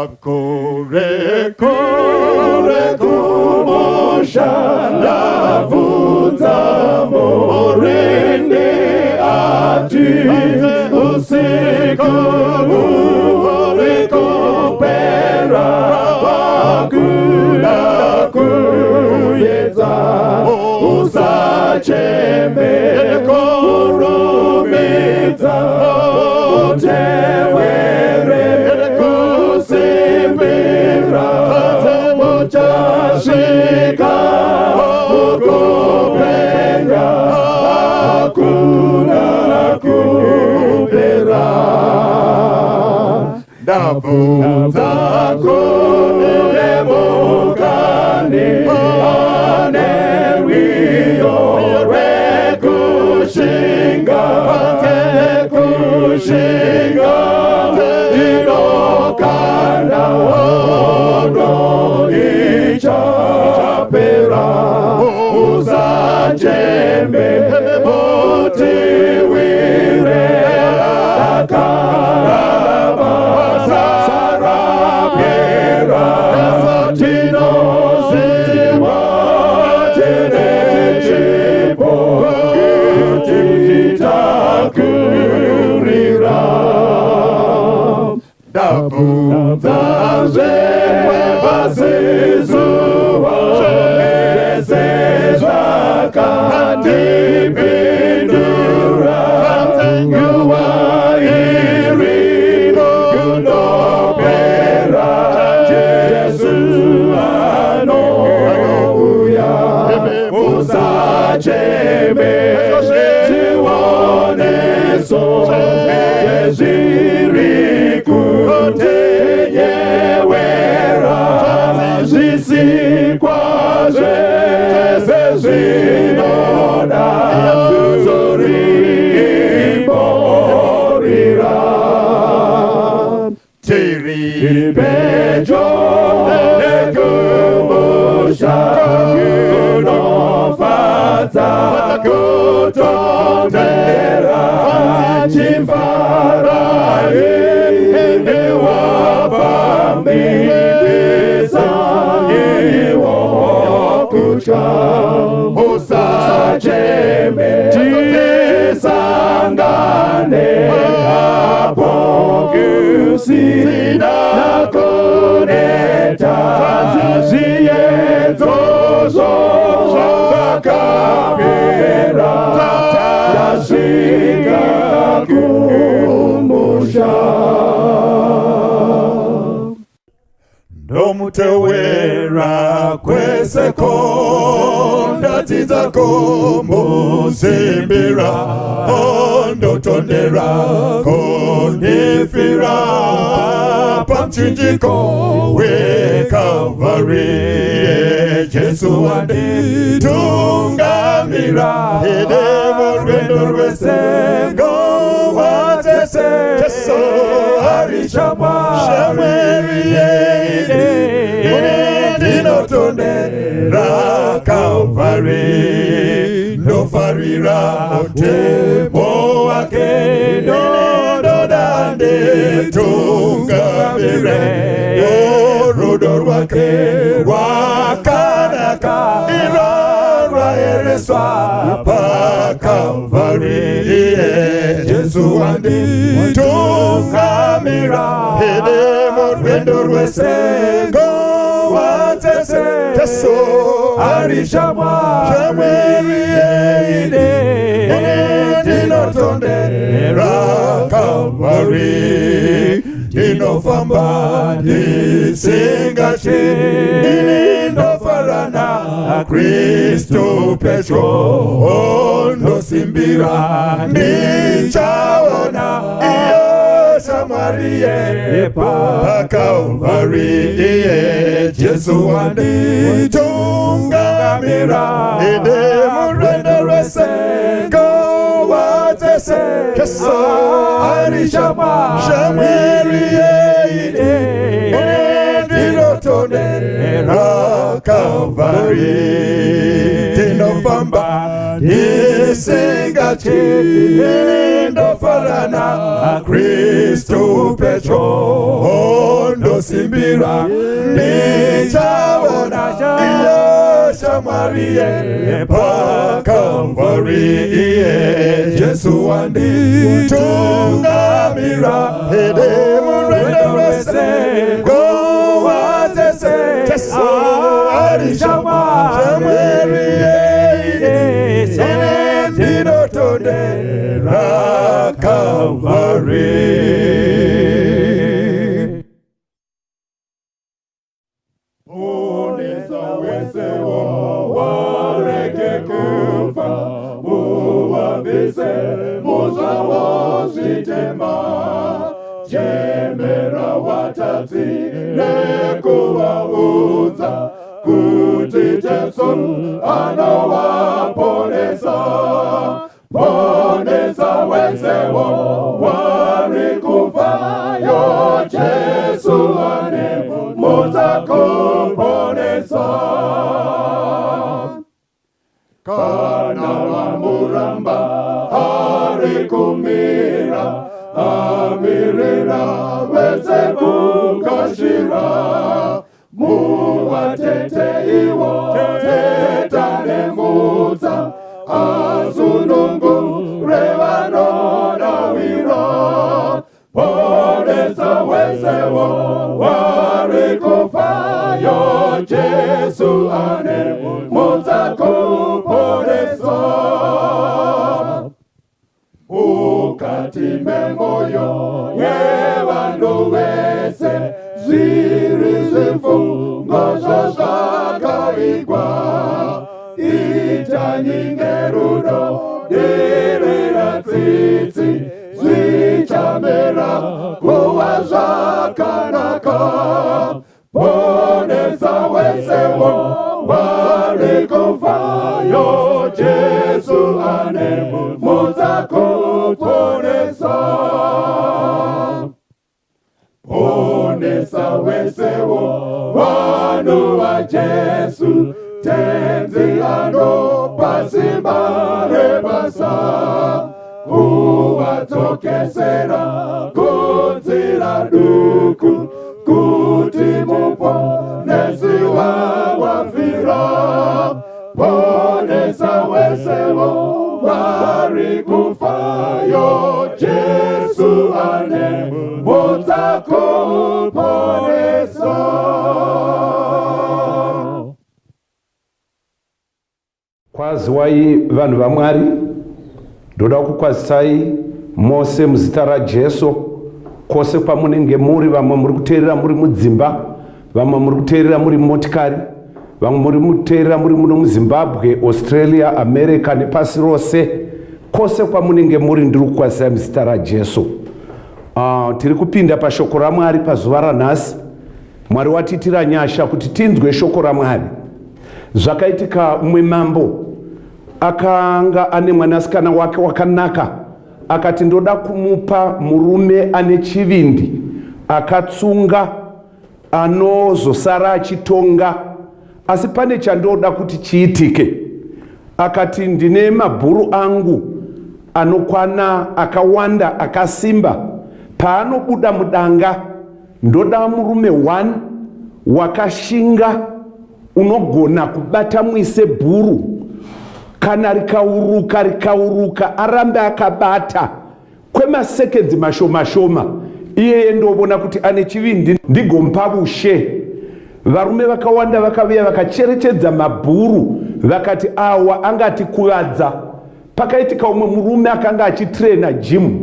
Akure kure kumusha ndabvunza murindi ati usiku uri kupera wakuda kuyedza usacheme kurumidza utewere kusimbira muchasvika mukupenya hakuna kupera. Ndabvunza kune mukani ane rwiyo rwekushinga kushinga ndinokanda hondo ichapera usacheme mutiwire akaraba sarapera tinoziva tine chipo kuti takurira. Ndabvunza zvepasi zuva zvese zvakandipindura nguva iri kundopera Jesu anouya usacheme zvioneso zvezviri kutinyevera zvisikwa zvese zvinoda zorimborira tiri pedyo nekumusha kunofadza kutondera chifara newafambisa iwo kutya usacheme tisangane apo kusina kuneta zviyedzo zvakapera tasvika kumusha. Ndomutewera kwese ko ndadzidza kumusimbira ndotondera kundifira pamuchinjiko weKalvari Jesu wanditungamira ine murwendo rwese nguva dzese Jesu ari shamwari yeine ndinotondera Kalvari ndofarira mutemo wake ndoda nditungamire rudo rwake rwakanaka iro rwaereswa paKalvari Jesu wanditungamira ine murwendo rwese nguva dzese Jesu ari shamwari yeine ndinotondera Kalvari ndinofamba ndisingatyi ini ndofara naKristu pedyo ndosimbira ndichaona iyo shamwari. shamwari yepaKalvari, iye Jesu wanditungamira ine murwendo rwese nguva dzese. Jesu ari shamwari yeini, ine ndinotondera Kalvari, ndinofamba ndisingatyi, ini ndofara naKristu pedyo, ndosimbira ndichaona iyo shamwari yepaKalvari, iye Jesu wanditungamira ine murwendo rwese nguva dzese. Jesu ari shamwari yeini, ine ndinotondera Kalvari. Ponesa wese wareke kufa, muvabvise muzvavo zvitema, chemera vatadzi nekuvaudza kuti Jesu anovaponesa. Ponesa wesewo wari kufayo, Jesu ane mutsa kuponesa. Kana vamuramba, ari kumira, amirira vese kugashira. Muvatete iwo teta nemutsa, asunungure vanodawira. Ponesa wesewo wari kufayo, Jesu ane mutsa kuponesa. Mukati memoyo yevanhu vese zviri zvifungo zvazvakaigwa, itanyi nerudo, dirira tsitsi, zvichamera kuva zvakanaka. Ponesa wesewo vari kufayo, Jesu ane mutsa kuponesa. Ponesa wesewo vanhu vaJesu, Tenzi anopa simba rebasa kuvadzokesera kunzira duku, kuti Muponesi wawafira. Ponesa wesewo vari kufayo, Jesu ane mutsa kuponesa. Kwaziwai vanhu vaMwari, ndoda kukwazisai mose muzita raJesu kwose kwamunenge muri. Vamwe muri kuteerera muri mudzimba, vamwe muri kuteerera muri motikari, vamwe muri kuteerera muri muno muZimbabwe, Australia, America nepasi rose. Kwose kwamunenge muri, ndiri kukwazisai muzita raJesu. Tiri kupinda pashoko raMwari pazuva ranhasi. Mwari watiitira nyasha kuti tinzwe shoko raMwari. Zvakaitika, umwe mambo akanga ane mwanasikana wake wakanaka, akati, "Ndoda kumupa murume ane chivindi, akatsunga, anozosara achitonga, asi pane chandoda kuti chiitike." Akati, "Ndine mabhuru angu anokwana akawanda akasimba. Paanobuda mudanga, ndoda murume 1 wakashinga, unogona kubata mwise bhuru kana rikauruka, rikauruka, arambe akabata kwemasekenzi mashoma shoma. Iyeye ndovona kuti ane chivindi, ndigomupa ushe." Varume vakawanda vakavuya vakacherechedza mabhuru, vakati, "Awa angatikuvadza." Pakaitika umwe murume akanga achitrena gym,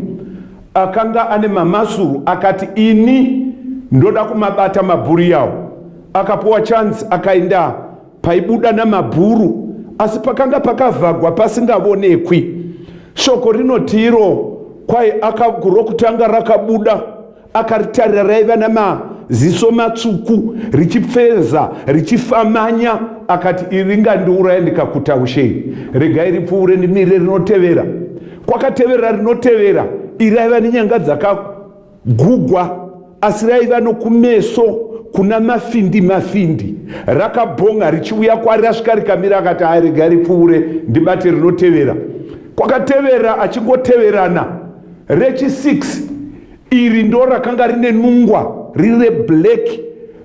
akanga ane mamasuru, akati, "Ini ndoda kumabata mabhuru yawo." Akapuwa chance, akaenda paibuda namabhuru, asi pakanga pakavhagwa pasingavonekwi. Shoko rinotiro kwai rokutanga rakabuda. Akaritarira, raiva namaziso matsvuku, richipfeza, richifamanya. Akati, iri ringandiuraya ndikakuta ushei, regai ripfuure, ndimirire rinotevera. Kwakatevera rinotevera, iri raiva nenyanga dzakagugwa, asi raiva nokumeso kuna mafindi mafindi. Rakabhonga richiuya kwari, rasvika rikamira. Akati, hai, regai ripfuure, ndibate rinotevera. Kwakatevera achingoteverana rechi6. Iri ndo rakanga rine nungwa, riri reblack,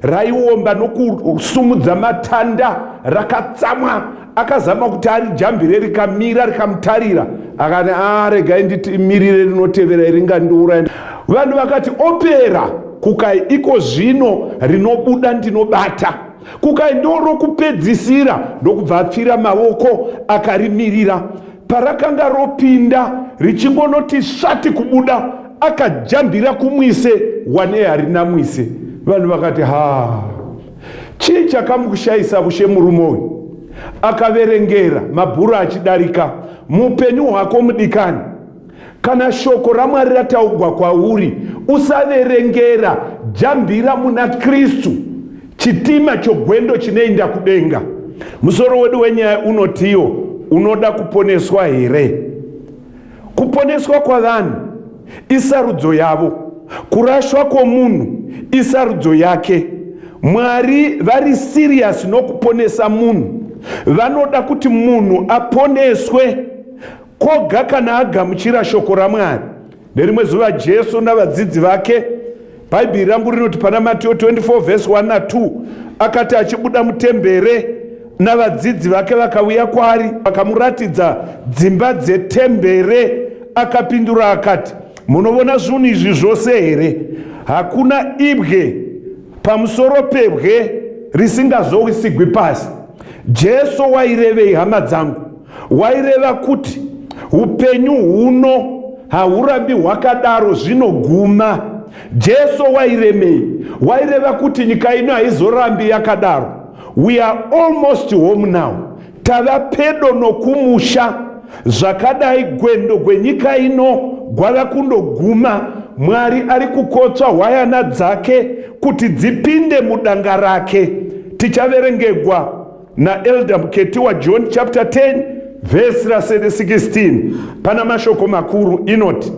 raiomba nokusumudza matanda, rakatsamwa. Akazama kuti arijambire, rikamira, rikamutarira. Akati, a, regai ndimirire rinotevera, ringandiuraya. Vanhu vakati, opera kukai, iko zvino rinobuda ndinobata. Kukai ndo rokupedzisira, ndokubva apfira maoko akarimirira. Parakanga ropinda, richingonoti svati kubuda, akajambira kumwise, wane harina mwise. Vanhu vakati, ha, chii chakamukushayisa ushe murume uyu? Akaverengera mabhuru achidarika. Muupenyu hwako, mudikani, kana shoko raMwari rataugwa kwauri, usaverengera, jambira muna Kristu, chitima chogwendo chinoenda kudenga. Musoro wedu wenyaya unotiyo, unoda kuponeswa here? Kuponeswa kwavanhu isarudzo yavo, kurashwa kwomunhu isarudzo yake. Mwari vari serious nokuponesa munhu. Vanoda kuti munhu aponeswe koga kana agamuchira shoko raMwari. Nerimwe zuva Jesu navadzidzi vake, Bhaibheri rangu rinoti pana Mateo 24 vhesi 1 na2, akati achibuda mutembere navadzidzi vake, vakauya kwaari, vakamuratidza dzimba dzetembere. Akapindura akati, munovona zvinhu izvi zvose here? Hakuna ibwe pamusoro pebwe risingazowisigwi pasi. Jesu wairevei, hama dzangu? Waireva kuti upenyu huno haurambi hwakadaro, zvinoguma. Jesu wairemei? Waireva kuti nyika ino haizorambi yakadaro. We are almost home now, tava pedo nokumusha. Zvakadai, gwendo gwenyika ino gwava kundoguma. Mwari ari kukotsva hwayana dzake kuti dzipinde mudanga rake. Tichaverengegwa naElder Muketiwa John chapter 10 vhesi ra16, pana mashoko makuru, inoti: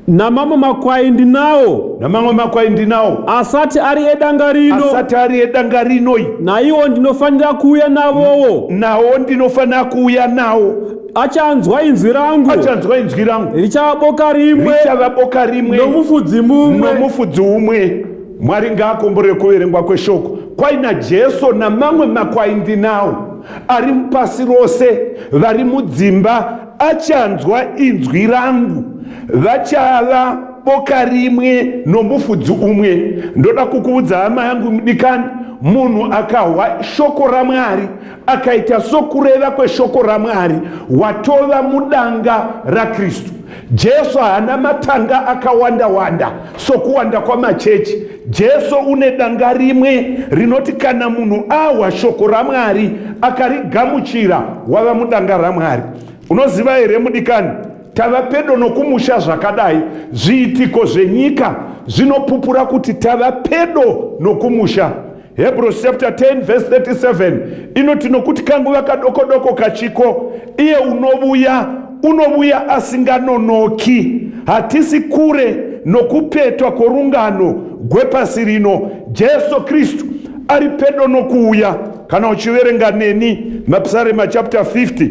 Namamwe makwai ndinawo. Namamwe makwai ndinawo. Asati ari edanga rino. Asati ari edanga rinoi. Naiwo ndinofanira kuuya navowo. Nawo ndinofanira kuuya nawo. Achanzwa inzwi rangu. Achanzwa inzwi rangu. Richava boka rimwe. Richava boka rimwe. Nomufudzi mumwe. Nomufudzi umwe. Mwari ngaakomborere kuverengwa kweshoko. Kwaina Jesu, namamwe makwai ndinawo ari mupasi rose, vari mudzimba, achanzwa inzwi rangu, vachava boka rimwe nomufudzi umwe. Ndoda kukuudza, hama yangu mudikani, munhu akahwa shoko raMwari, akaita sokureva kweshoko raMwari, watova mudanga raKristu. Jesu haana matanga akawanda wanda sokuwanda kwamachechi. Jesu une danga rimwe rinoti kana munhu ahwa shoko raMwari akarigamuchira, wava mudanga raMwari. Unoziva here, mudikani, tava pedo nokumusha. Zvakadai, zviitiko zvenyika zvinopupura kuti tava pedo nokumusha. Hebrews chapter 10 verse 37 inoti, nokuti kanguva kadoko doko kachiko, iye unovuya unovuya asinganonoki. Hatisi kure nokupetwa kworungano gwepasi rino. Jesu Kristu ari pedo nokuuya. Kana uchiverenga neni Mapsarema chapter 50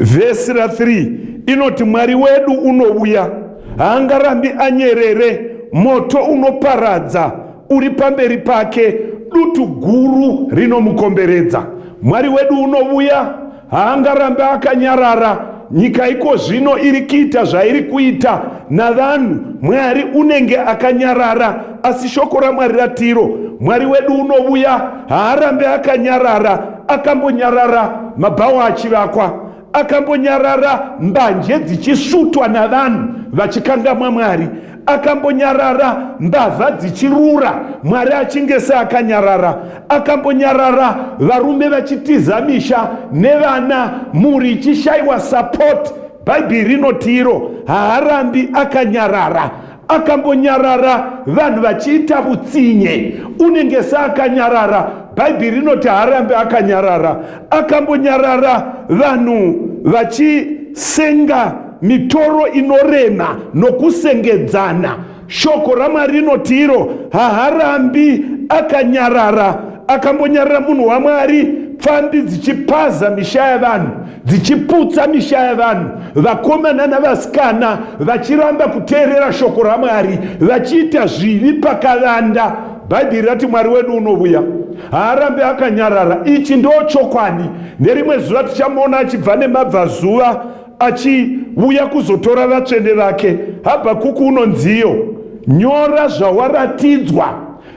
vhesi ra3, inoti, Mwari wedu unovuya, haangarambi anyerere. Moto unoparadza uri pamberi pake, dutu guru rinomukomberedza. Mwari wedu unovuya, haangarambi akanyarara. Nyika iko zvino iri kuita zvairi kuita navanhu, Mwari unenge akanyarara, asi shoko raMwari ratiro, Mwari wedu unovuya, haarambi akanyarara. Akambonyarara mabhawa achivakwa, akambonyarara mbanje dzichisvutwa navanhu vachikangamwa Mwari, akambonyarara mbavha dzichirura, Mwari achinge seakanyarara. Akambonyarara varume vachitiza misha nevana, mhuri ichishayiwa support. Bhaibheri rinotiro haarambi akanyarara. Akambonyarara vanhu vachiita vutsinye, unenge seakanyarara. Bhaibheri rinoti haarambe akanyarara. Akambonyarara vanhu vachisenga mitoro inorema nokusengedzana. Shoko raMwari rinoti iro haarambi akanyarara. Akambonyarara munhu waMwari, pfambi dzichipaza misha yavanhu, dzichiputsa misha yavanhu, vakomana navasikana vachiramba kuteerera shoko raMwari, vachiita zvivi pakavanda. Bhaibheri rati Mwari wedu unovuya, haarambi akanyarara. Ichi ndo chokwadi. Nerimwe zuva tichamuona achibva nemabvazuva achivuya kuzotora vatsvene vake. Habhakuku unonziyo, nyora zvawaratidzwa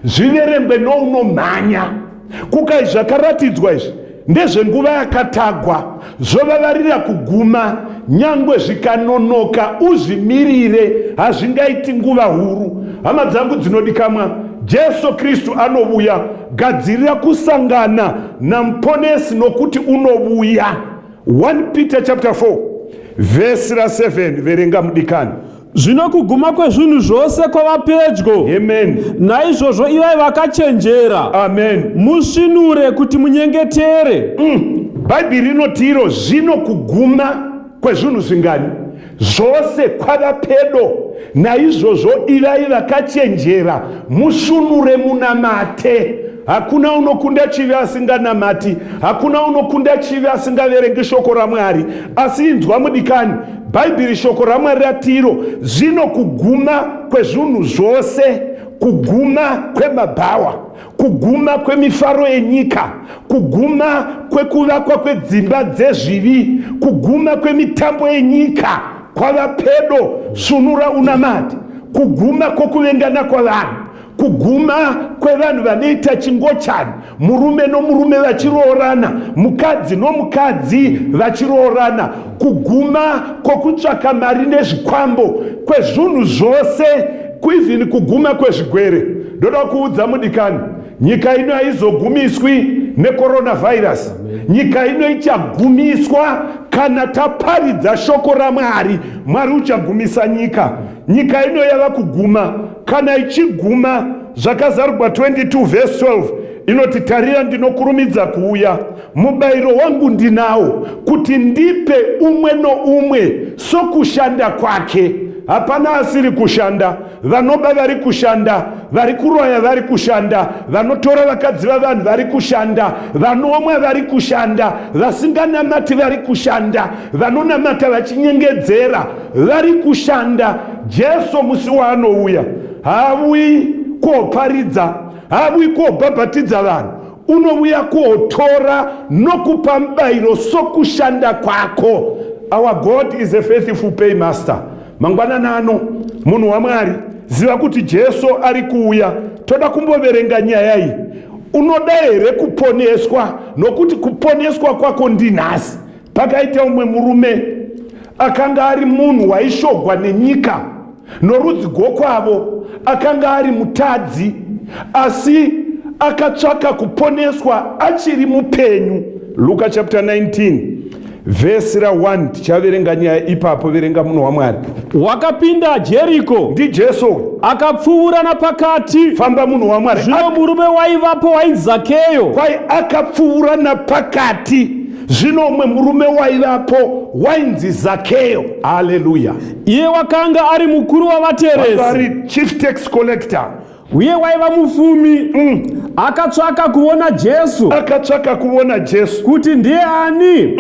zviverengwe nounomhanya. Kukai zvakaratidzwa izvi ndezvenguva yakatagwa, zvovavarira kuguma, nyangwe zvikanonoka uzvimirire, hazvingaiti nguva huru. Hama dzangu dzinodikamwa, Jesu Kristu anovuya. Gadzirira kusangana naMuponesi nokuti unovuya. 1 Peter chapter 4 vhesi ra7, verenga mudikani. Zvino kuguma kwezvinhu zvose kwava pedyo. Amen. Naizvozvo ivai vakachenjera. Amen. Musvinure kuti munyengetere. Bhaibheri rinoti iro zvino kuguma kwezvinhu zvingani zvose kwava pedo, naizvozvo ivai vakachenjera, musvinure munamate. Hakuna unokunda chivi asinganamati, hakuna unokunda chivi asingaverengi shoko raMwari. Asi inzwa mudikani, Bhaibheri shoko raMwari ratiro zvino kuguma kwezvinhu zvose, kuguma kwemabhawa, kuguma kwemifaro yenyika, kuguma kwekuvakwa kwedzimba dzezvivi, kuguma kwemitambo yenyika kwava pedo. Svunura unamati. Kuguma kwokuvengana kwavanhu, kuguma kwevanhu vanoita chingochani, murume nomurume vachiroorana, mukadzi nomukadzi vachiroorana, kuguma kwokutsvaka mari nezvikwambo, kwezvinhu zvose, kuivhini kuguma kwezvigwere. Ndoda kuudza mudikani, nyika ino haizogumiswi necoronavirus. Nyika ino ichagumiswa kana taparidza shoko raMwari. Mwari uchagumisa nyika. Nyika ino yava kuguma. Kana ichiguma, Zvakazarugwa 22 vhesi 12 inoti, tarira ndinokurumidza kuuya, mubayiro wangu ndinawo, kuti ndipe umwe noumwe sokushanda kwake. Hapana asiri kushanda. Vanoba vari kushanda, vari kuroya vari kushanda, vanotora vakadzi vavanhu vari kushanda, vanomwa vari kushanda, vasinganamati vari kushanda, vanonamata vachinyengedzera vari kushanda. Jesu musi waanouya haavuyi koparidza, haavuyi kobhabhatidza vanhu, unovuya kotora nokupa mubayiro sokushanda kwako. Our God is a faithful paymaster. Mangwanani ano, munhu waMwari, ziva kuti Jesu ari kuuya. Toda kumboverenga nyaya iyi. Unoda here kuponeswa? Nokuti kuponeswa kwako ndinhasi. Pakaita umwe murume akanga ari munhu waishogwa nenyika norudzi gwokwavo, akanga ari mutadzi, asi akatsvaka kuponeswa achiri mupenyu. Luka chapter 19 vhesi ra1, tichaverenga nyaya ipapo. Verenga munhu waMwari. Wakapinda Jeriko, ndiJesu, akapfuura napakati. Famba munhu waMwari. Zvino murume waivapo wainzi Zakeyo. Kwai akapfuura napakati, zvino umwe murume waivapo wainzi Zakeyo. Haleluya. Iye wakanga ari mukuru wavateresi, ari chief tax collector, uye waiva mufumi. Akatsvaka kuona Jesu, Akatsvaka kuona Jesu kuti ndiye ani,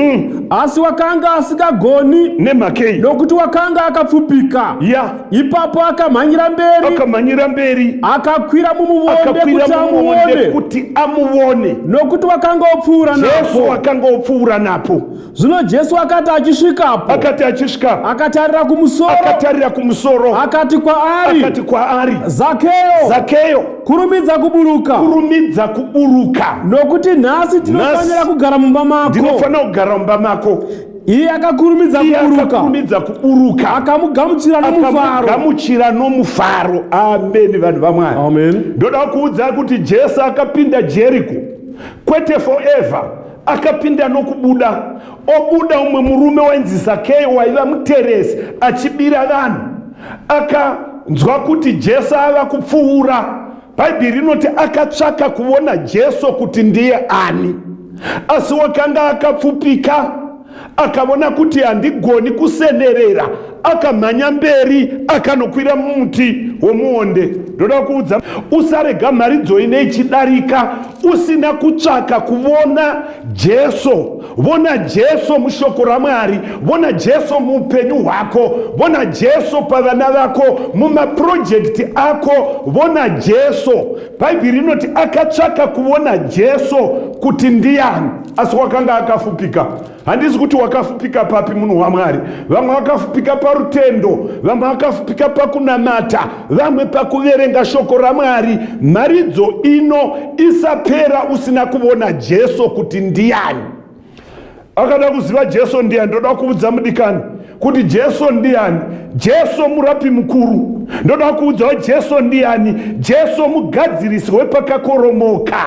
asi wakanga asingagoni, Nemhakei? nokuti wakanga akapfupika. Ipapo akamhanyira mberi, Akamhanyira mberi, akakwira mumuvonde akakwira kuti mumuvonde amuone, kuti amuone, nokuti wakanga opfuura Jesu napo. akanga opfuura napo. Zvino Jesu akati achisvikapo, Akati achisvika, akatarira kumusoro, akatarira kumusoro, akati kwaari, akati kwaari, Zakeyo, Zakeyo, kurumidza kuburuka, kurumidza kuburuka, nokuti nhasi tinofanira Nhasi kugara mumba mako. ndinofanira kugara mumba mako. Iye akakurumidza Iye kuburuka, akakurumidza kuburuka, akamugamuchira nomufaro. Akamugamuchira nomufaro. Ameni, vanhu vaMwari. Amen. Ndoda kuudza kuti Jesu akapinda Jeriko kwete forever, akapinda nokubuda. Obuda, umwe murume wainzi Zakeyo waiva muteresi achibira vanhu. Nzwa kuti Jesu ava kupfuura. Bhaibheri rinoti akatsvaka kuvona Jesu kuti ndiye ani, asi wakanga akapfupika. Akavona kuti handigoni kusenerera, akamhanya mberi akanokwira mumuti womuonde. Ndoda kuudza, usarega mharidzo ine ichidarika usina kutsvaka kuvona Jesu. Vona Jesu mushoko raMwari, vona Jesu muupenyu hwako, vona Jesu pavana vako, mumapurojekiti ako, vona Jesu. Bhaibheri rinoti akatsvaka kuvona Jesu kuti ndiyani, asi wakanga akafupika. Handisi kuti wakafupika papi, munhu waMwari. Vamwe vakafupika parutendo, vamwe vakafupika pakunamata, vamwe pakuverenga shoko raMwari. Mharidzo ino isapera usina kuvona Jesu kuti ndiyani. Akada kuziva Jesu ndiyani. Ndoda kuudza mudikani kuti Jesu ndiyani. Jesu murapi mukuru. Ndoda kuudzawo Jesu ndiyani. Jesu mugadzirisi wepakakoromoka.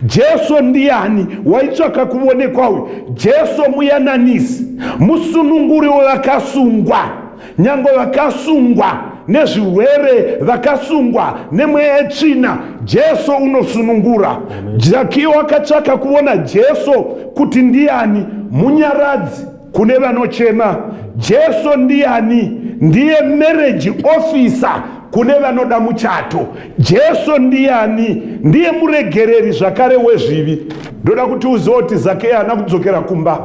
Jesu ndiyani waitsvaka kuvonekwa uyu? Jesu muyananisi, musununguri wevakasungwa, nyange vakasungwa nezvirwere, vakasungwa nemweya yetsvina. Jesu unosunungura. Zakiyo akatsvaka kuvona Jesu kuti ndiyani, munyaradzi kune vanochema. Jesu ndiyani? Ndiye marriage officer kune vanoda muchato. Jesu ndiyani? Ndiye muregereri zvakare wezvivi. Ndoda kuti uzive kuti Zakeyo haana kudzokera kumba.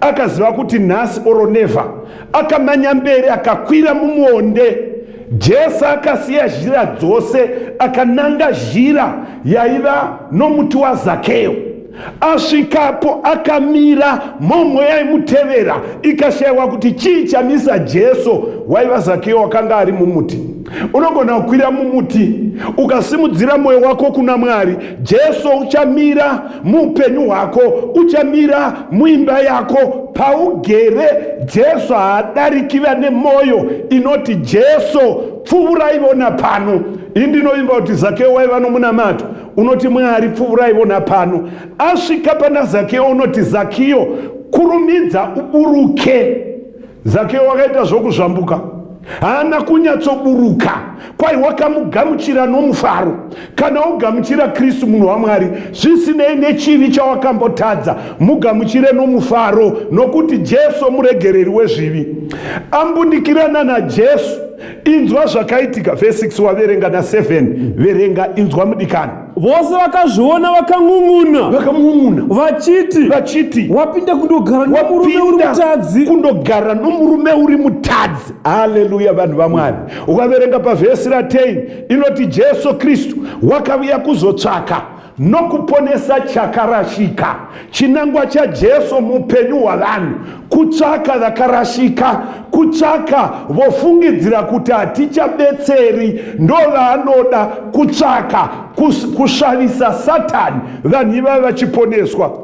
Akaziva kuti nhasi or never. Akamanya mberi akakwira mumuonde. Jesu akasiya zhira dzose akananga zhira yaiva nomuti waZakeyo. Asvikapo akamira, mhomho yaimutevera ikashayiwa kuti chii chamisa Jesu. Waiva Zakeyo wakanga ari mumuti. Unogona kukwira mumuti ukasimudzira mwoyo wako kuna Mwari. Jesu uchamira muupenyu hwako, uchamira muimba yako paugere. Jesu haadariki vane mwoyo inoti Jesu pfuurai vona pano. Ini ndinovimba kuti Zakeyo waiva nomunamato unoti Mwari pfuurai vona pano. Asvika pana Zakeyo unoti Zakiyo kurumidza uburuke. Zakeyo wakaita zvokuzvambuka, haana kunyatsoburuka. Kwai wakamugamuchira nomufaro. Kana ugamuchira Kristu munhu waMwari, zvisinei nechivi chawakambotadza, mugamuchire nomufaro, nokuti Jesu muregereri wezvivi. Ambundikirana naJesu. Inzwa zvakaitika, vhesi 6 waverenga na 7, verenga, inzwa mudikani. Vose vakazviona vakan'un'una, Vakan'un'una vachiti, vachiti, wapinda kundogara nomurume uri wapinda mutadzi. kundogara nomurume uri mutadzi. Haleluya, vanhu vaMwari. Ukaverenga pavhesi ra 10 inoti Jesu Kristu wakavuya kuzotsvaka nokuponesa chakarashika. Chinangwa chaJesu muupenyu hwavanhu kutsvaka vakarashika, kutsvaka vofungidzira kuti hatichabetseri, ndovanooda kutsvaka, kusvavisa Satani, vanhu ivava vachiponeswa.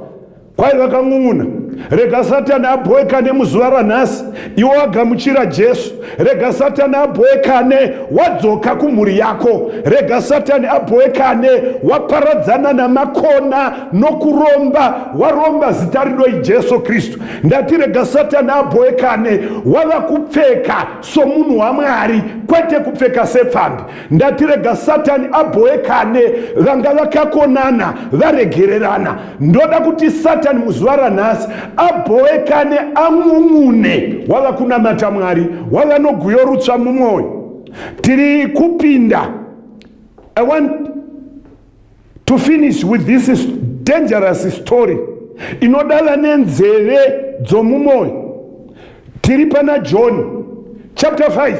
Kwai vakan'un'una, rega Satani abhoekane muzuva ranhasi, iwe wagamuchira Jesu. Rega Satani abhoekane wadzoka kumhuri yako. Rega Satani abhoekane waparadzana namakona nokuromba, waromba zita rinoi Jesu Kristu. Ndati rega Satani abhoekane wava kupfeka somunhu waMwari, kwete kupfeka sepfambi. Ndati rega Satani abhoekane vanga vakakonana varegererana. Ndoda kuti Satani muzuva ranhasi abhoekane an'un'une wava kunamata Mwari, wava noguyo rutsva mumwoyo. Tiri kupinda. I want to finish with this dangerous story inoda vane nzeve dzomumwoyo. Tiri pana John chapter 5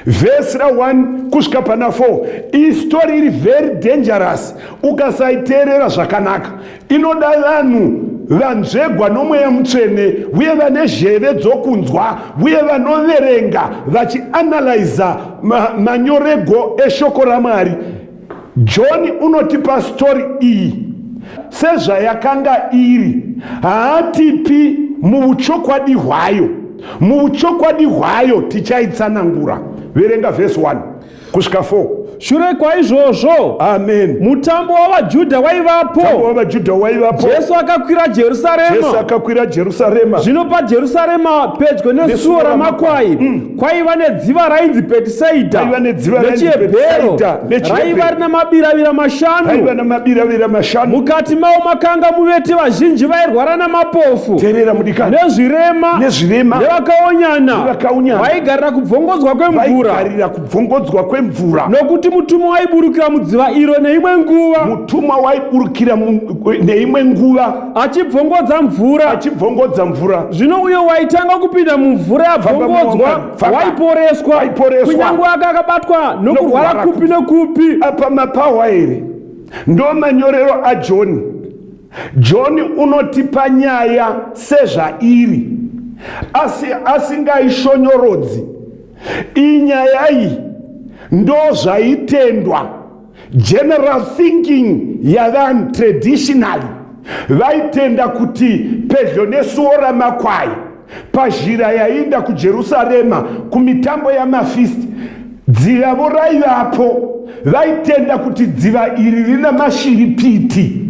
vhesi ra 1 kusvika pana 4. Iyi story iri very dangerous ukasaiteerera zvakanaka. Inoda vanhu vanzvegwa nomweya mutsvene uye vane zheve dzokunzwa uye vanoverenga vachianalyza manyorego eshoko raMwari. John unotipa story iyi sezvayakanga iri, haatipi muuchokwadi hwayo. Muuchokwadi hwayo tichaitsanangura. Verenga vhesi 1 kusvika 4. Shure kwaizvozvo, Amen. Mutambo wavaJudha waivapo. Mutambo wavaJudha waivapo. Jesu akakwira Jerusarema. Jesu akakwira Jerusarema. Zvino paJerusarema pedyo nesuo ramakwai kwaiva nedziva rainzi Bhetisaidha. Kwaiva nedziva rainzi nechiHebheru Bethsaida, nechiHebheru. Raiva rina mabiravira mashanu. Raiva namabiravira mashanu. Mukati mawo makanga muvete vazhinji vairwara namapofu, Teerera, mudikani. Nezvirema, Nezvirema. Nevakaonyana, Nevakaonyana. Vaigarira kubvongodzwa kwemvura. Vaigarira kubvongodzwa kwemvura. Nokuti mutumwa waiburukira mudziva iro neimwe nguva, Mutumwa waiburukira neimwe nguva, achibvongodza mvura. Achibvongodza mvura. Zvino uyo waitanga kupinda mumvura yabvongodzwa Famba, famba. waiporeswa, Waiporeswa. kunyange aka akabatwa nokurwara Nokurwara kupi nekupi. Apa mapawa here? Ndo manyorero aJohn. John unotipa nyaya sezvairi, asi asingaishonyorodzi. Iyi nyaya iyi ndo zvaitendwa, general thinking yavanhu traditionally. Vaitenda kuti pedyo nesuo ramakwai, pazhira yaienda kuJerusarema kumitambo yamafeast, dzivavo raivapo. Vaitenda kuti dziva iri rina mashiripiti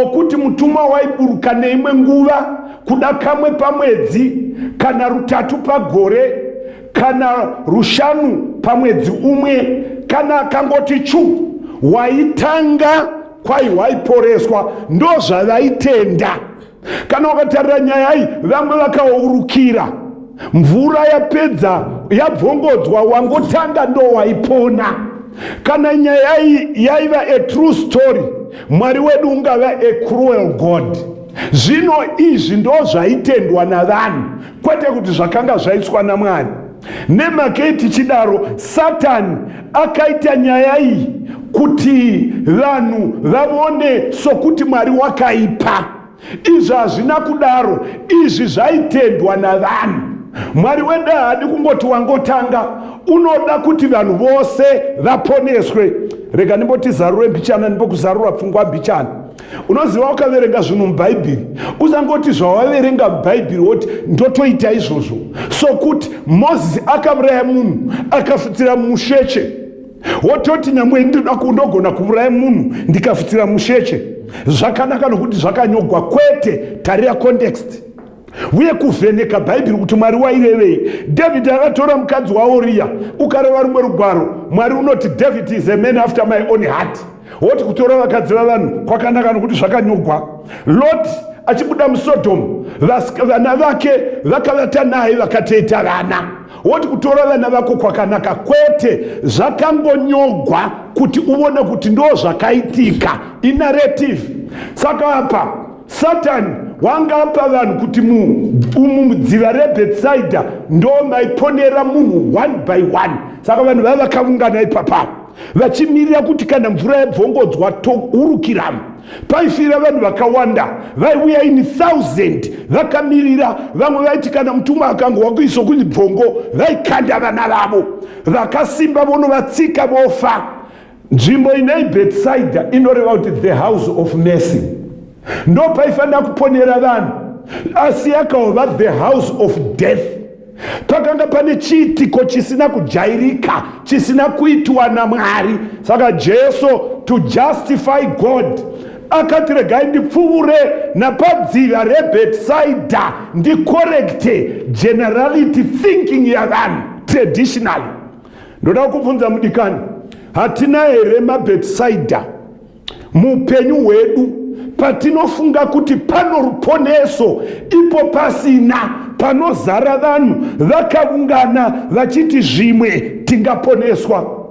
okuti mutumwa waiburuka neimwe nguva, kuda kamwe pamwedzi, kana rutatu pagore, kana rushanu pamwedzi umwe. Kana akangoti chu, waitanga kwai waiporeswa. Ndo zvavaitenda. Kana ukatarira nyaya iyi, vamwe vakaurukira mvura yapedza yabvongodzwa, wangotanga ndo waipona. Kana nyaya iyi yaiva a true story, Mwari wedu ungava a cruel God. Zvino izvi ndo zvaitendwa navanhu, kwete kuti zvakanga zvaiswa naMwari. Nemakei tichidaro? Satani akaita nyaya iyi kuti vanhu vavone sokuti Mwari wakaipa. Izvi hazvina kudaro. Izvi zvaitendwa navanhu. Mwari wedu haadi kungoti wangotanga, unoda kuti vanhu vose vaponeswe. Rega ndimboti zarure mbichana, ndimbokuzarura pfungwa mbichana. Unoziva, ukaverenga zvinhu muBhaibheri, usangoti zvawaverenga muBhaibheri woti ndotoita izvozvo. Sokuti Mozisi akauraya munhu akafutsira musheche, wototi nyamwe ndogona kuuraya munhu ndikafutsira musheche, zvakanaka nokuti zvakanyogwa. Kwete, tarira context uye kuvheneka Bhaibheri kuti Mwari wairevei. David akatora mukadzi waUriya. Ukareva rumwe rugwaro, Mwari unoti David is a man after my own heart, woti kutora vakadzi vavanhu kwakanaka nokuti zvakanyogwa. Lot achibuda muSodhomu, vana vake vakavata naye vakatoita vana, woti kutora vana vako kwakanaka. Kwete, zvakangonyogwa kuti uvone kuti ndo zvakaitika, inarrative. Saka apa Satani wanga apa vanhu kuti umu mudziva reBhetsaidha ndo maiponera munhu one by one. Saka vanhu vava vakaungana ipapa vachimirira kuti kana mvura yabvongodzwa tourukiramo. Paifira vanhu vakawanda, vaiuya in thousand vakamirira. Vamwe vaiti kana mutumwa akanga wakuiswa kunzi bvongo, vaikanda vana vavo vakasimba vonovatsika vofa. Nzvimbo inei Bethsaida inoreva kuti the house of mercy. Ndo paifanira kuponera vanhu, asi yakaova the house of death. Pakanga pane chiitiko chisina kujairika, chisina kuitwa naMwari. Saka Jesu, to justify God, akati regai ndipfuvure napadziva reBethsaida ndicorrecte generality thinking yavanhu traditionally. Ndoda kubvunza, mudikani, hatina here maBethsaida muupenyu hwedu patinofunga kuti pano ruponeso ipo pasina, panozara vanhu vakaungana vachiti zvimwe tingaponeswa?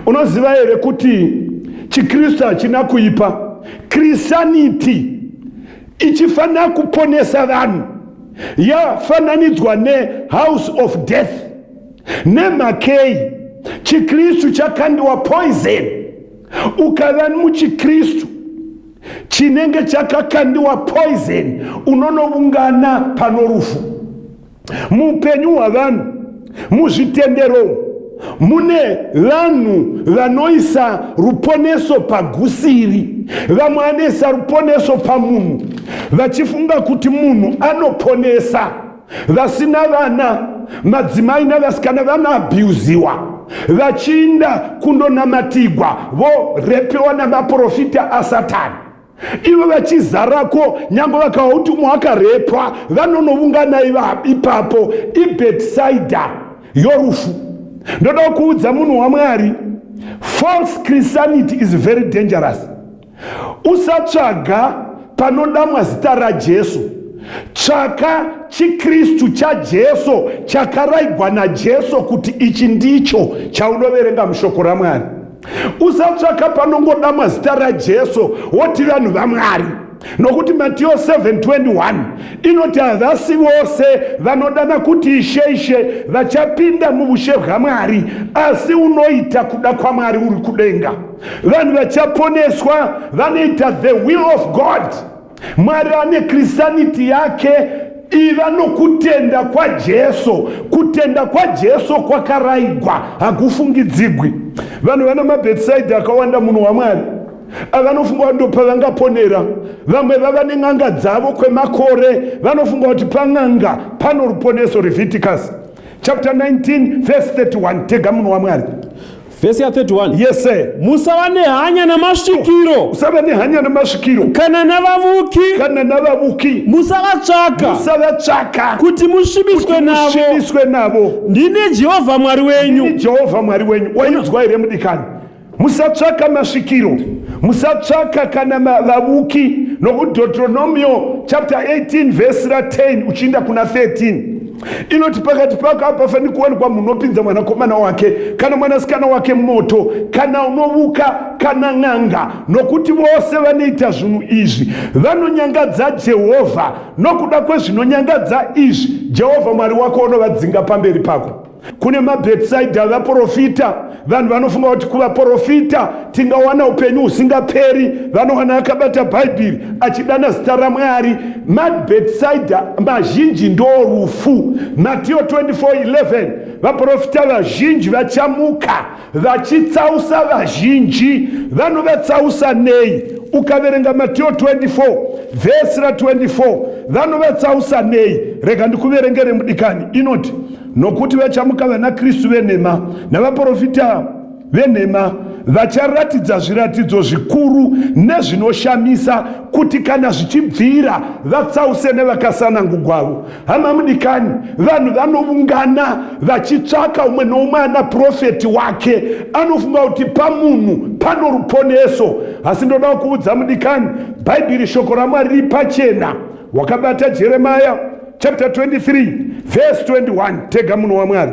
Unoziva here kuti chiKristu hachina kuipa? Christianity ichifanira kuponesa vanhu yafananidzwa nehouse of death. Nemakei? ChiKristu chakandiwa poison. Ukava muchiKristu chinenge chakakandiwa poison, unonovungana pano rufu. Muupenyu hwavanhu, muzvitendero mune vanhu vanoisa ruponeso pagusiri. Vamwe vanoisa ruponeso pamunhu vachifunga kuti munhu anoponesa. Vasina vana, madzimai navasikana vanoabhuziwa. Vachiinda kundonamatigwa vorepewa namaprofita aSatani. Ivo vachizarako nyange vakawa kuti umwe akarepwa vanonovungana ipapo iBhetsaidha yorufu. Ndoda kuudza munhu waMwari, false Christianity is very dangerous. Usatsvaga panodamwa zita raJesu. Tsvaka chiKristu chaJesu chakaraigwa naJesu kuti ichi ndicho chaunoverenga mushoko raMwari. Usatsvaka panongodamwa zita raJesu woti vanhu vaMwari. Nokuti Mateo 7:21 inoti havasi vose vanodana kuti Ishe Ishe vachapinda muvushe hwaMwari, asi unoita kuda kwaMwari uri kudenga. Vanhu vachaponeswa vanoita the will of God. Mwari ane Christianity yake. Iva nokutenda kwaJesu. Kutenda kwaJesu kwakaraigwa, hakufungidzigwi. Vanhu vana maBethsaida akawanda munhu waMwari avanofunga kuti ndopavangaponera. Vamwe vava nen'anga dzavo kwemakore, vanofunga kuti pan'anga pano ruponeso. Leviticus chapter 19 verse 31. Tega munhu waMwari. Vhesi ya31. Yes sir. Musava nehanya namasvikiro. Usava nehanya namasvikiro. Kana navavuki. Kana navavuki. Musavatsvaka. Musavatsvaka. Kuti musvibiswe navo. Musvibiswe navo. Ndini Jehovha Mwari wenyu. Ndini Jehovha Mwari wenyu. Wainzwa here mudikani? Musatsvaka masvikiro, musatsvaka kana vavuki, nokuti Deuteronomio chapter 18 verse ra 10 uchiinda kuna 13 inoti pakati pako hapafaniri kuwanikwa munhu unopinza mwanakomana wake kana mwanasikana wake mumoto, kana unovuka kana n'anga, nokuti vose vanoita zvinhu izvi vanonyangadza Jehovha. Nokuda kwezvinonyangadza izvi Jehovha Mwari wako unovadzinga pamberi pako. Kune maBethsaida vaprofita, vanhu vanofunga kuti kuvaprofita tingawana upenyu husingaperi. Vanowana akabata Bhaibheri achidana zita raMwari. MaBethsaida mazhinji ndorufu. Mateo 24:11 vaprofita vazhinji vachamuka vachitsausa vazhinji. Vanovatsausa nei? Ukaverenga Mateo 24 vhesi ra 24, vanovatsausa nei? Rega ndikuverengere mudikani. Inoti, nokuti vachamuka vana Kristu venhema navaprofita venhema, vacharatidza zviratidzo zvikuru nezvinoshamisa, kuti kana zvichibvira vatsause nevakasanangugwavo. Hama mudikani, vanhu vanovungana vachitsvaka umwe noumwe ana profeti wake, anofunga kuti pamunhu pano ruponeso. Asi ndoda kuudza mudikani, Bhaibheri shoko raMwari riri pachena. Wakabata Jeremiah chapter 23 verse 21. Tega munhu waMwari.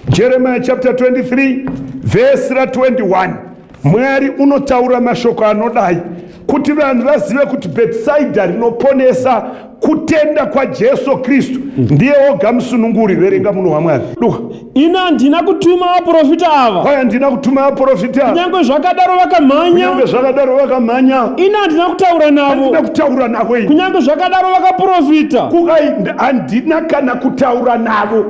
Jeremiah chapter 23 verse ra 21. Mwari unotaura mashoko anodai kuti vanhu vazive kuti Bethsaida rinoponesa kutenda kwaJesu Kristu ndiye oga musununguri. Verenga munhu waMwari. Duha. Ini handina kutuma vaprofita ava. Kwai handina kutuma vaprofita. Kunyange zvakadaro vakamhanya. Kunyange zvakadaro vakamhanya. Ini handina kutaura navo. Handina kutaura navo. Kunyange zvakadaro vakaprofita. Kukai handina kana kutaura navo.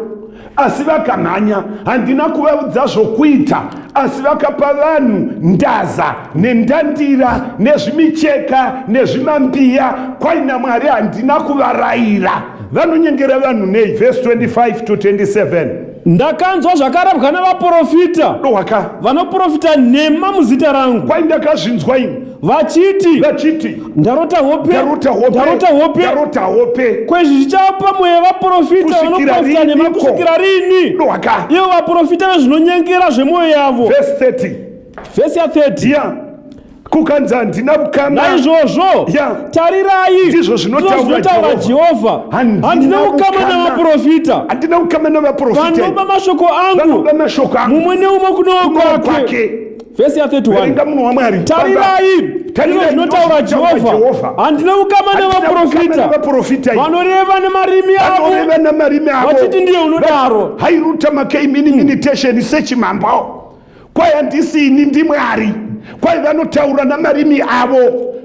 Asi vakamhanya. Handina kuvaudza zvokuita, asi vakapa vanhu ndaza nendandira nezvimicheka nezvimambiya. Kwai naMwari handina kuvarayira. Vanonyengera vanhu nei? Verse 25 to 27. Ndakanzwa zvakarabwa navaprofita. Dohwaka. Vanoprofita nhema muzita rangu. Kwai ndakazvinzwa ini. Vachiti. Vachiti. Ndarota hope. Ndarota hope. Ndarota hope. Ndarota hope. Kwezvi zvichapa mweya vaprofita vanoprofita nhema kusvikira rini? Dohwaka. Ivo vaprofita vezvinonyengera zvemwoyo yavo. Verse 30. Verse ya 30. Yeah. Kukanzi handina kukama. Naizvozvo yeah. Tarirai, ndizvo zvinotaura Jehovha, handina kukama navaprofita, handina kukama navaprofita vanoba mashoko angu, vanoba mashoko angu, mumwe neumwe kuno kwake. Vhesi ya 31. Verenga munhu waMwari. Tarirai, ndizvo zvinotaura Jehovha, handina kukama navaprofita vanoreva nemarimi avo, vanoreva namarimi avo, vachiti ndiye unodaro. Hairuta makei mini minitation sechimambo. Kwai handisi ini ndiMwari. Kwai vanotaura namarimi avo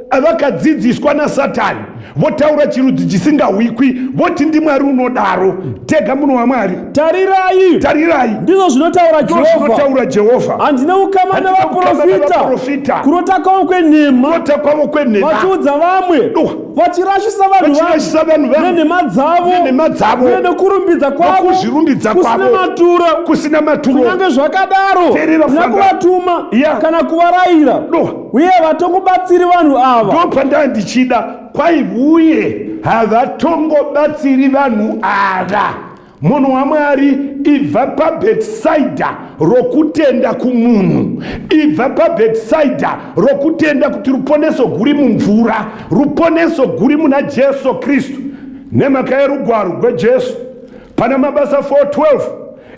avakadzidziswa naSatani. Votaura chirudzi chisingahwikwi, voti ndimwari unodaro. Tega munhu waMwari. Tarirai, Tarirai, ndizvo zvinotaura Jehovha. Zvinotaura Jehovha. Handina ukama Handina ukama navaprofita, navaprofita. Kurota kwavo kwenhema, Kurota kwavo kwenhema. Vachiudza vamwe, Duwa. Vachirashisa vanhu vangu Vachirashisa vanhu vangu. Nenhema dzavo, Nenhema dzavo. Uye nokurumbidza kwavo Nokuzvirumbidza kusina kwavo. maturo. Kusina maturo. Kunyange zvakadaro, Teerera, handina Fanga. kuvatuma kana kuvarayira, Duwa. Uye vatongobatsiri vanhu ava. Ndopandaa ndichida kwai uye havatongobatsiri vanhu ava. Munhu waMwari, ibva paBhetisaidha rokutenda kumunhu, ibva paBhetisaidha rokutenda kuti ruponeso guri mumvura, ruponeso guri muna Jesu Kristu. Nemhaka yerugwaro gweJesu pana Mabasa 4:12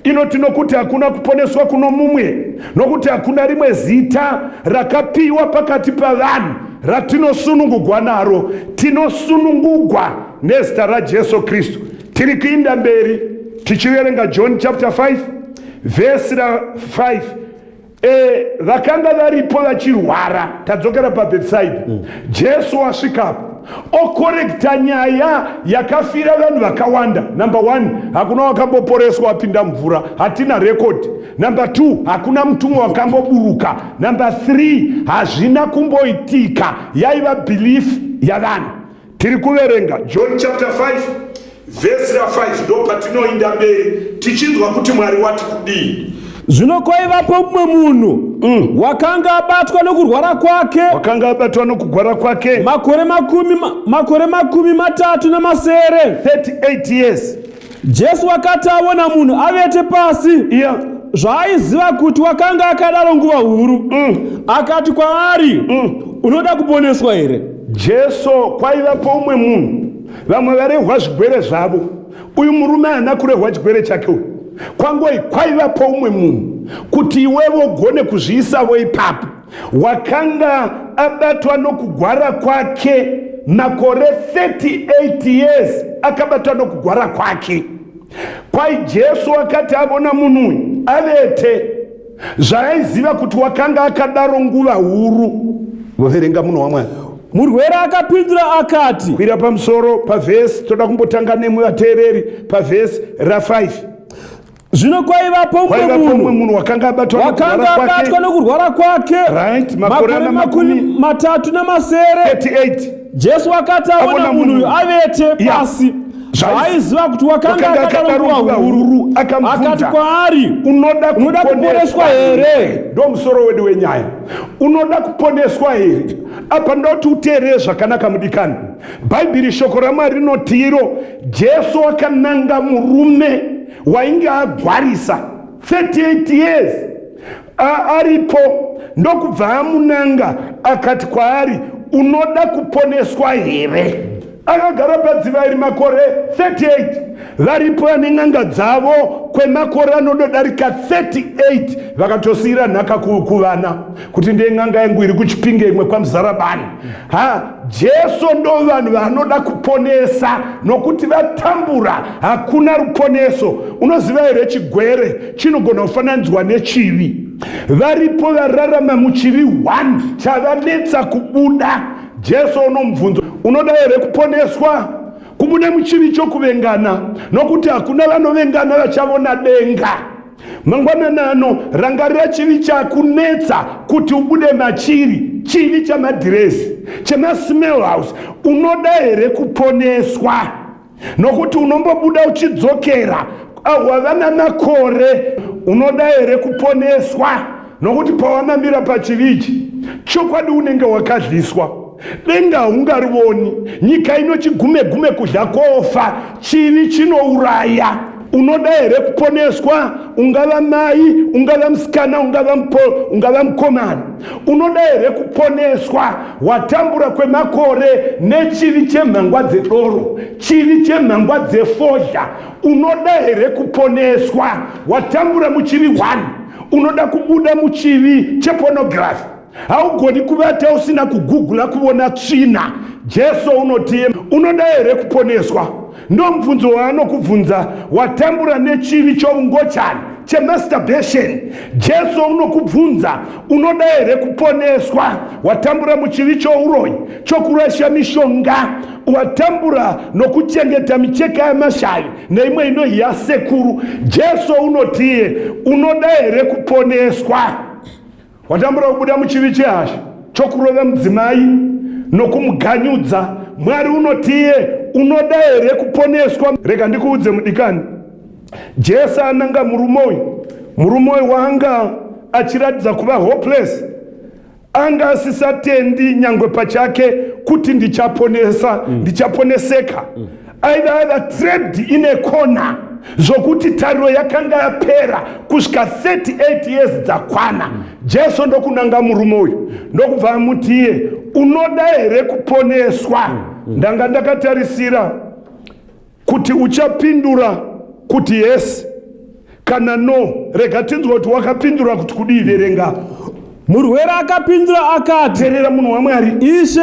inoti, nokuti hakuna kuponeswa kuno mumwe, nokuti hakuna rimwe zita rakapiwa pakati pavanhu ratinosunungugwa naro. Tinosunungugwa nezita raJesu Kristu. Tiri kuinda mberi tichiverenga John chapter 5 vhesi ra5. Vakanga varipo vachirwara. Tadzokera paBhetisaidha. Jesu wasvikapo, okorekta nyaya yakafira vanhu vakawanda. Number 1, hakuna wakamboporeswa wapinda mvura, hatina rekodi. Number 2, hakuna mutumwa wakamboburuka. Number 3, hazvina kumboitika, yaiva belief yavanhu. Tiri kuverenga John chapter 5 vhesi ra5, ndo patinoinda mberi tichinzwa kuti Mwari wati kudii. Zvino kwaivapo mumwe munhu wakanga abatwa nokurwara kwake Wakanga abatwa nokugwara kwake makore 37. 38 years. Jesu akati aona munhu avete pasi, zvaaiziva kuti wakanga akadaro nguva huru, akati kwaari, "Unoda kuponeswa here?" Jesu, kwaivapo umwe munhu, vamwe varehwa zvigwere zvavo. Uyu murume haana kurehwa chigwere chake uyu. Kwangoi kwaivapo umwe munhu, kuti iwevo ugone kuzviisavo ipapo, wakanga abatwa nokugwara kwake makore 38 years, akabatwa nokugwara kwake. Kwai Jesu akati avona munhu uyu avete, zvaaiziva kuti wakanga akadaro nguva huru. Voverenga, munhu waMwari. Murwere akapindura akati, Kwira pamusoro pavhesi, toda kumbotanga nemwe vateereri pavhesi ra5. Zvino kwaivapo mumwe Kwaivapo mumwe munhu munhu wakanga abatwa wakanga nokugwara kwake abatwa nokurwara kwake Right, makore makore ana 37. 38. Jesu akati aona Aona munhu uyu munhu. avete pasi, zvaaiziva kuti wakanga Wakanga akadaro akadaro nguva nguva huru, huru, akamubvunza, akati kwaari, "Unoda "Unoda kuponeswa here?" Ndo musoro wedu wenyaya, unoda kuponeswa here? Apa ndoda kuti uteerere zvakanaka, mudikani. Bhaibheri, shoko raMwari rinoti iro Jesu akananga murume wainge agwarisa 38 years aripo, ndokubva amunanga akati kwaari, "Unoda kuponeswa here?" Akagara padziva iri makore 38. Varipo vane n'anga dzavo kwemakore anododarika 38, vakatosiyira nhaka kuvana kuti ndiye n'anga yangu iri kuChipinge, imwe kwaMuzarabani. Ha, Jesu ndo vanhu vanoda kuponesa, nokuti vatambura, hakuna ruponeso. Unoziva here, chigwere chinogona kufananidzwa nechivi. Varipo vararama muchivi 1 chavanetsa kubuda. Jesu unomubvunzo, "Unoda here kuponeswa, kubuda muchivi chokuvengana?" Nokuti hakuna vanovengana vachavona denga. Mangwanani ano, rangarira chivi chakunetsa kuti ubude machiri, chivi chamadhirezi, chemasmell house. Unoda here kuponeswa? Nokuti unombobuda uchidzokera, wava namakore. Unoda here kuponeswa? Nokuti pawanamira pachivi ichi, chokwadi unenge wakadliswa, denga haungarivoni, nyika ino chigume gume, kudya kofa. Chivi chinouraya. Unoda here kuponeswa? Ungava mai, ungava musikana, ungava mukomana, unoda here kuponeswa? Watambura kwemakore nechivi chemhangwa dzedoro, chivi chemhangwa dzefodya. Unoda here kuponeswa? Watambura muchivi 1, unoda kubuda muchivi chepornography. Haugoni kuvata usina kugugula kuona tsvina. Jesu unoti, "Unoda here kuponeswa?" Ndo mubvunzo waanokubvunza. Watambura nechivi choungochani. chemasturbation. Jesu unokubvunza, unoda here kuponeswa? Watambura muchivi chouroyi, chokurasha mishonga, watambura nokuchengeta micheka yamashavi neimwe inohi yasekuru. Jesu unotiye, unoda here kuponeswa? Watambura kubuda muchivi chehasha, chokurova mudzimai nokumuganyudza. Mwari unotiye, unoda here kuponeswa? Rega ndikuudze mudikani, Jesu ananga murume uyu. Murume uyu wanga achiratidza kuva hopeless, anga asisatendi nyangwe pachake kuti ndichaponesa, ndichaponeseka. Aiva ava trapped in a corner zvokuti tariro yakanga yapera kusvika 38 years dzakwana. Jesu ndokunanga murume uyu, ndokubva amutiye, unoda here kuponeswa? Ndanga ndakatarisira kuti uchapindura kuti yes kana no. Rega tinzwa kuti wakapindura kuti kudii. Verenga. Murwere akapindura akati, Teerera, munhu waMwari. Ishe,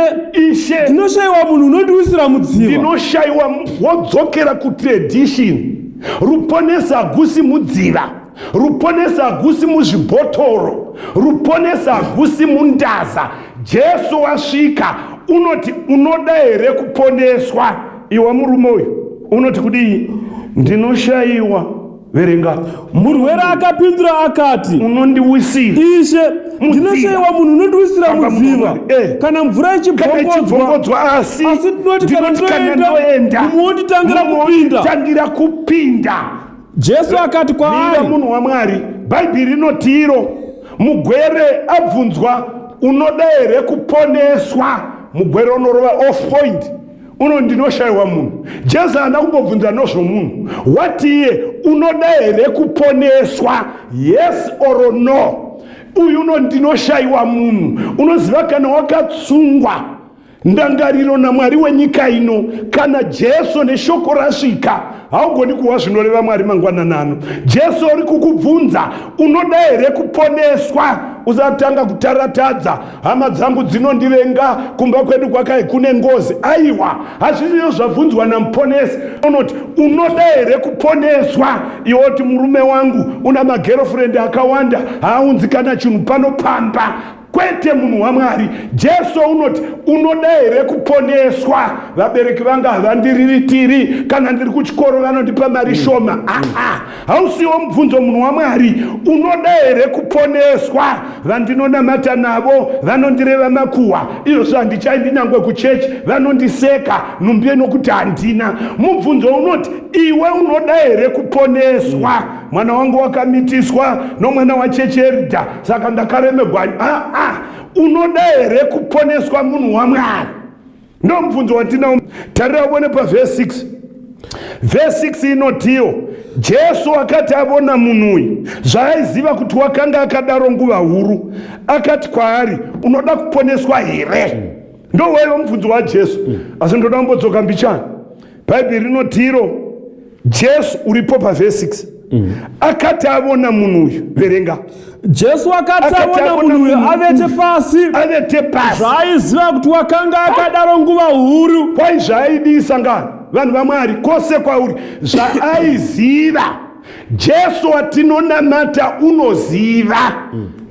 Ishe, ndinoshayiwa munhu unondiwisira mudziva. Ndinoshayiwa. Wodzokera kutradition. Ruponeso hagusi mudziva, ruponeso hagusi muzvibhotoro, ruponeso hagusi mundaza. Jesu wasvika, unoti, unoda here kuponeswa? Iwa murume uyu unoti kudii? Ndinoshayiwa. Verenga. Murwere akapindura akati, Unondiwisira Ishe, ndinoshayiwa munhu unondiwisira Famba, mudziva munhu waMwari. Kana mvura Kana ichibvongodzwa, ichibvongodzwa, asi asi ndinoti kana ndinoti kana ndoenda, ndoenda, mumwe wonditangira mumwe kupinda. wonditangira kupinda. Jesu akati Mira, kwaari, munhu waMwari, Bhaibheri rinoti iro mugwere abvunzwa, unoda here kuponeswa? Mugwere unorova off point, uno ndinoshayiwa munhu. Jesu haana kumbobvunza nozvomunhu, watiye, unoda here kuponeswa? Yes or no? Uyu uno ndinoshayiwa munhu. Unoziva, kana wakatsungwa ndangariro naMwari wenyika ino, kana Jesu neshoko rasvika, haugoni kuwa zvinoreva Mwari. Mangwananano Jesu uri kukubvunza, unoda here kuponeswa? Usatanga kutaratadza, hama dzangu dzinondivenga, kumba kwedu kwakai kune ngozi. Aiwa, hazvisiyo zvabvunzwa namuponesi. Unoti, unoda here kuponeswa? Iwe oti, murume wangu una magirlfriend akawanda, haaunzi kana chinhu pano pamba. Kwete, munhu waMwari, Jesu unoti, unoda here kuponeswa? Vabereki vanga havandiriritiri, kana ndiri kuchikoro vanondipa mari shoma. Aa, hausiwo mubvunzo, munhu waMwari. Unoda here kuponeswa? Vandinonamata navo vanondireva makuhwa, izvozvo handichaendi nyangwe kuchechi, vanondiseka nhumbi nokuti handina. Mubvunzo unoti, iwe unoda here kuponeswa? Mwana wangu wakamitiswa nomwana wachecherida, saka ndakaremegwa. Aa, unoda here kuponeswa, munhu waMwari? Ndo mubvunzo watinawo. Tarira uone pavhesi 6. Vhesi 6 inotiyo, Jesu akati avona munhu uyu, zvaaiziva kuti wakanga akadaro nguva huru, akati kwaari, unoda kuponeswa here? Ndo waiva mubvunzo waJesu. Asi ndoda kumbodzoka mbichana. Bhaibheri rinotiro Jesu uripo pavhesi 6 akati avona munhu uyu. Verenga. Jesu akati Akati avona avona munhu uyu munhu avete pasi, avete pasi, zvaaiziva kuti wakanga akadaro nguva huru, kwai zvaaidisa ngani, vanhu vaMwari, kwose kwauri, zvaaiziva. Jesu watinonamata unoziva.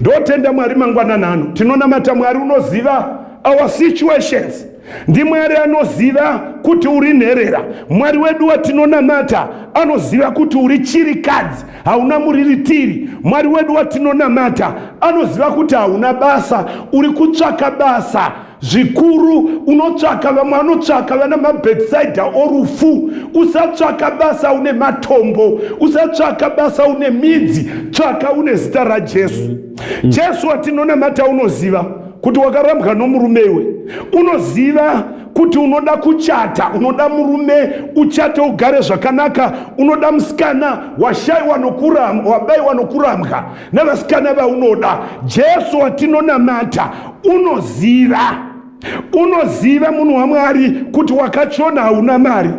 Ndotenda Mwari mangwananano, tinonamata Mwari unoziva our situations. NdiMwari anoziva kuti uri nherera. Mwari wedu watinonamata anoziva kuti uri chirikadzi, hauna muriritiri. Mwari wedu watinonamata anoziva kuti hauna basa, uri kutsvaka basa zvikuru, unotsvaka, vamwe vanotsvaka vana mabetsaida orufu. Usatsvaka basa une matombo, usatsvaka basa une midzi, tsvaka une zita raJesu. Jesu watinonamata unoziva kuti wakarambwa nomurume iwe, unoziva kuti unoda kuchata, unoda murume uchate ugare zvakanaka, unoda musikana, washayiwa nokurambwa, wabayiwa nokurambwa navasikana vaunoda. Jesu watinonamata unoziva, unoziva, munhu waMwari, kuti wakachona, hauna mari,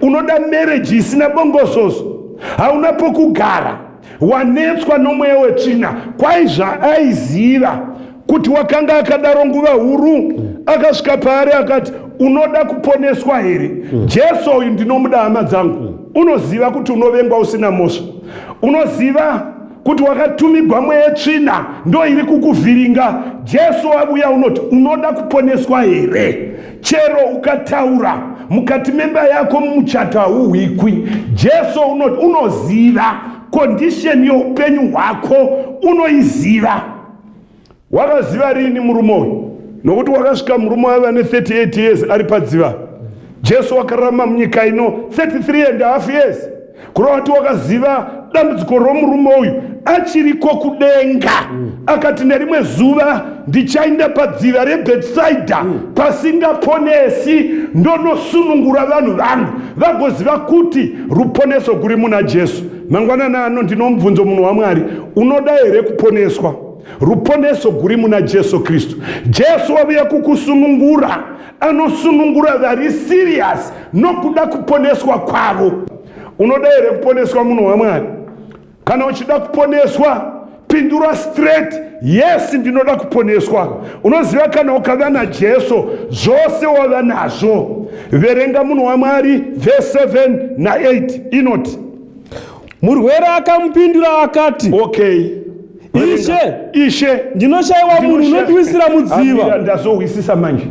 unoda marriage isina bongozozo, hauna pokugara, wanetswa nomweya wetsvina. Kwai zvaaiziva kuti wakanga akadaro nguva huru, akasvika paari akati, unoda kuponeswa here? Jesu uyu ndinomuda, hama dzangu. Unoziva kuti unovengwa usina mhosva, unoziva. Kuti wakatumigwa mweya tsvina ndo iri kukuvhiringa. Jesu wavuya unoti unoda kuponeswa here? Chero ukataura mukati memba yako mumuchato hauhwikwi. Jesu unoti unoziva condition youpenyu hwako, unoiziva. Wakaziva rini murume uyu? Nokuti wakasvika murume waiva ne 38 years ari padziva. Jesu wakararama munyika ino 33 and a half years. Kureva kuti wakaziva dambudziko romurume uyu achiriko kudenga. Akati nerimwe zuva ndichaenda padziva reBhetsaidha pasingaponesi ndonosunungura vanhu vangu vagoziva kuti ruponeso guri muna Jesu. Mangwanani ano ndinomubvunzo munhu waMwari, unoda here kuponeswa? Ruponeso guri muna Jesu Kristu. Jesu wavuya kukusunungura, anosunungura vari serious nokuda kuponeswa kwavo. Unoda here kuponeswa munhu waMwari? Kana uchida kuponeswa, pindura straight, yes, ndinoda kuponeswa. Unoziva kana ukava naJesu, zvose wava nazvo. Verenga munhu waMwari, verse 7 na8 inoti, Murwere akamupindura akati, okay, Ishe, Ishe, ndinoshayiwa munhu unondiwisira mudziva. Ndazohwisisa manje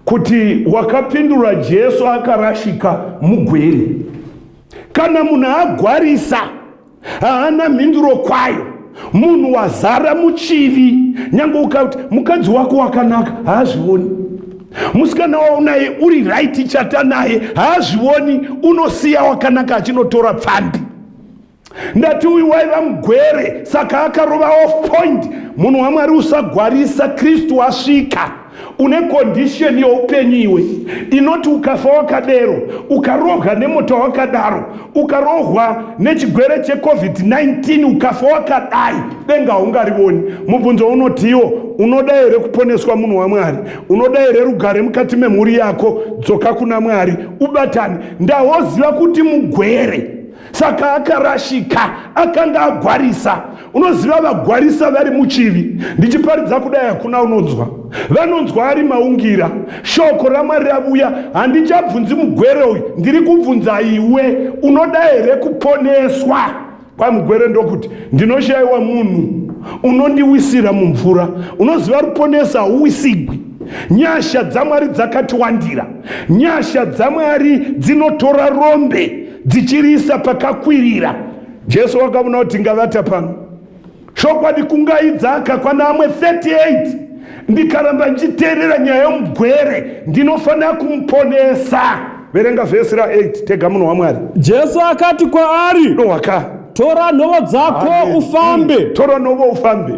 kuti wakapindura Jesu akarashika mugwere. Kana munhu agwarisa haana mhinduro kwayo. Munhu wazara muchivi, nyange ukati mukadzi wako wakanaka haazvioni, musikana waunaye uri right chata naye haazvioni, unosiya wakanaka achinotora pfambi. Ndati uyu waiva mugwere, saka akarova off point. Munhu waMwari, usagwarisa, Kristu asvika. Une condition youpenyu iwe inoti ukafa wakadero, ukarohwa nemota wakadaro, ukarohwa nechigwere cheCovid-19 ukafa wakadai, denga haungarivoni. Mubvunzo unotiwo, unoda here kuponeswa munhu waMwari? Unoda here rugare mukati memhuri yako? Dzoka kuna Mwari ubatane. Ndahoziva kuti mugwere, saka akarashika, akanga agwarisa. Unoziva vagwarisa vari muchivi. Ndichiparidza kudai hakuna unonzwa, vanonzwa ari maungira. Shoko raMwari ravuya, handichabvunzi mugwere uyu, ndiri kubvunza iwe, unoda here kuponeswa? Kwamugwere ndokuti, ndinoshayiwa munhu unondiwisira mumvura. Unoziva ruponeso hauwisigwi. Nyasha dzaMwari dzakatiwandira. Nyasha dzaMwari dzinotora rombe dzichiriisa pakakwirira. Jesu wakavona kuti ngavata pano. Chokwadi kungaidza akakwana amwe 38. Ndikaramba ndichiteerera nyaya yomugwere, ndinofanira kumuponesa. Verenga vhesi ra8 tega munhu waMwari. Jesu akati kwaari, Dohwaka, tora nhovo dzako ufambe. Tora nhovo ufambe.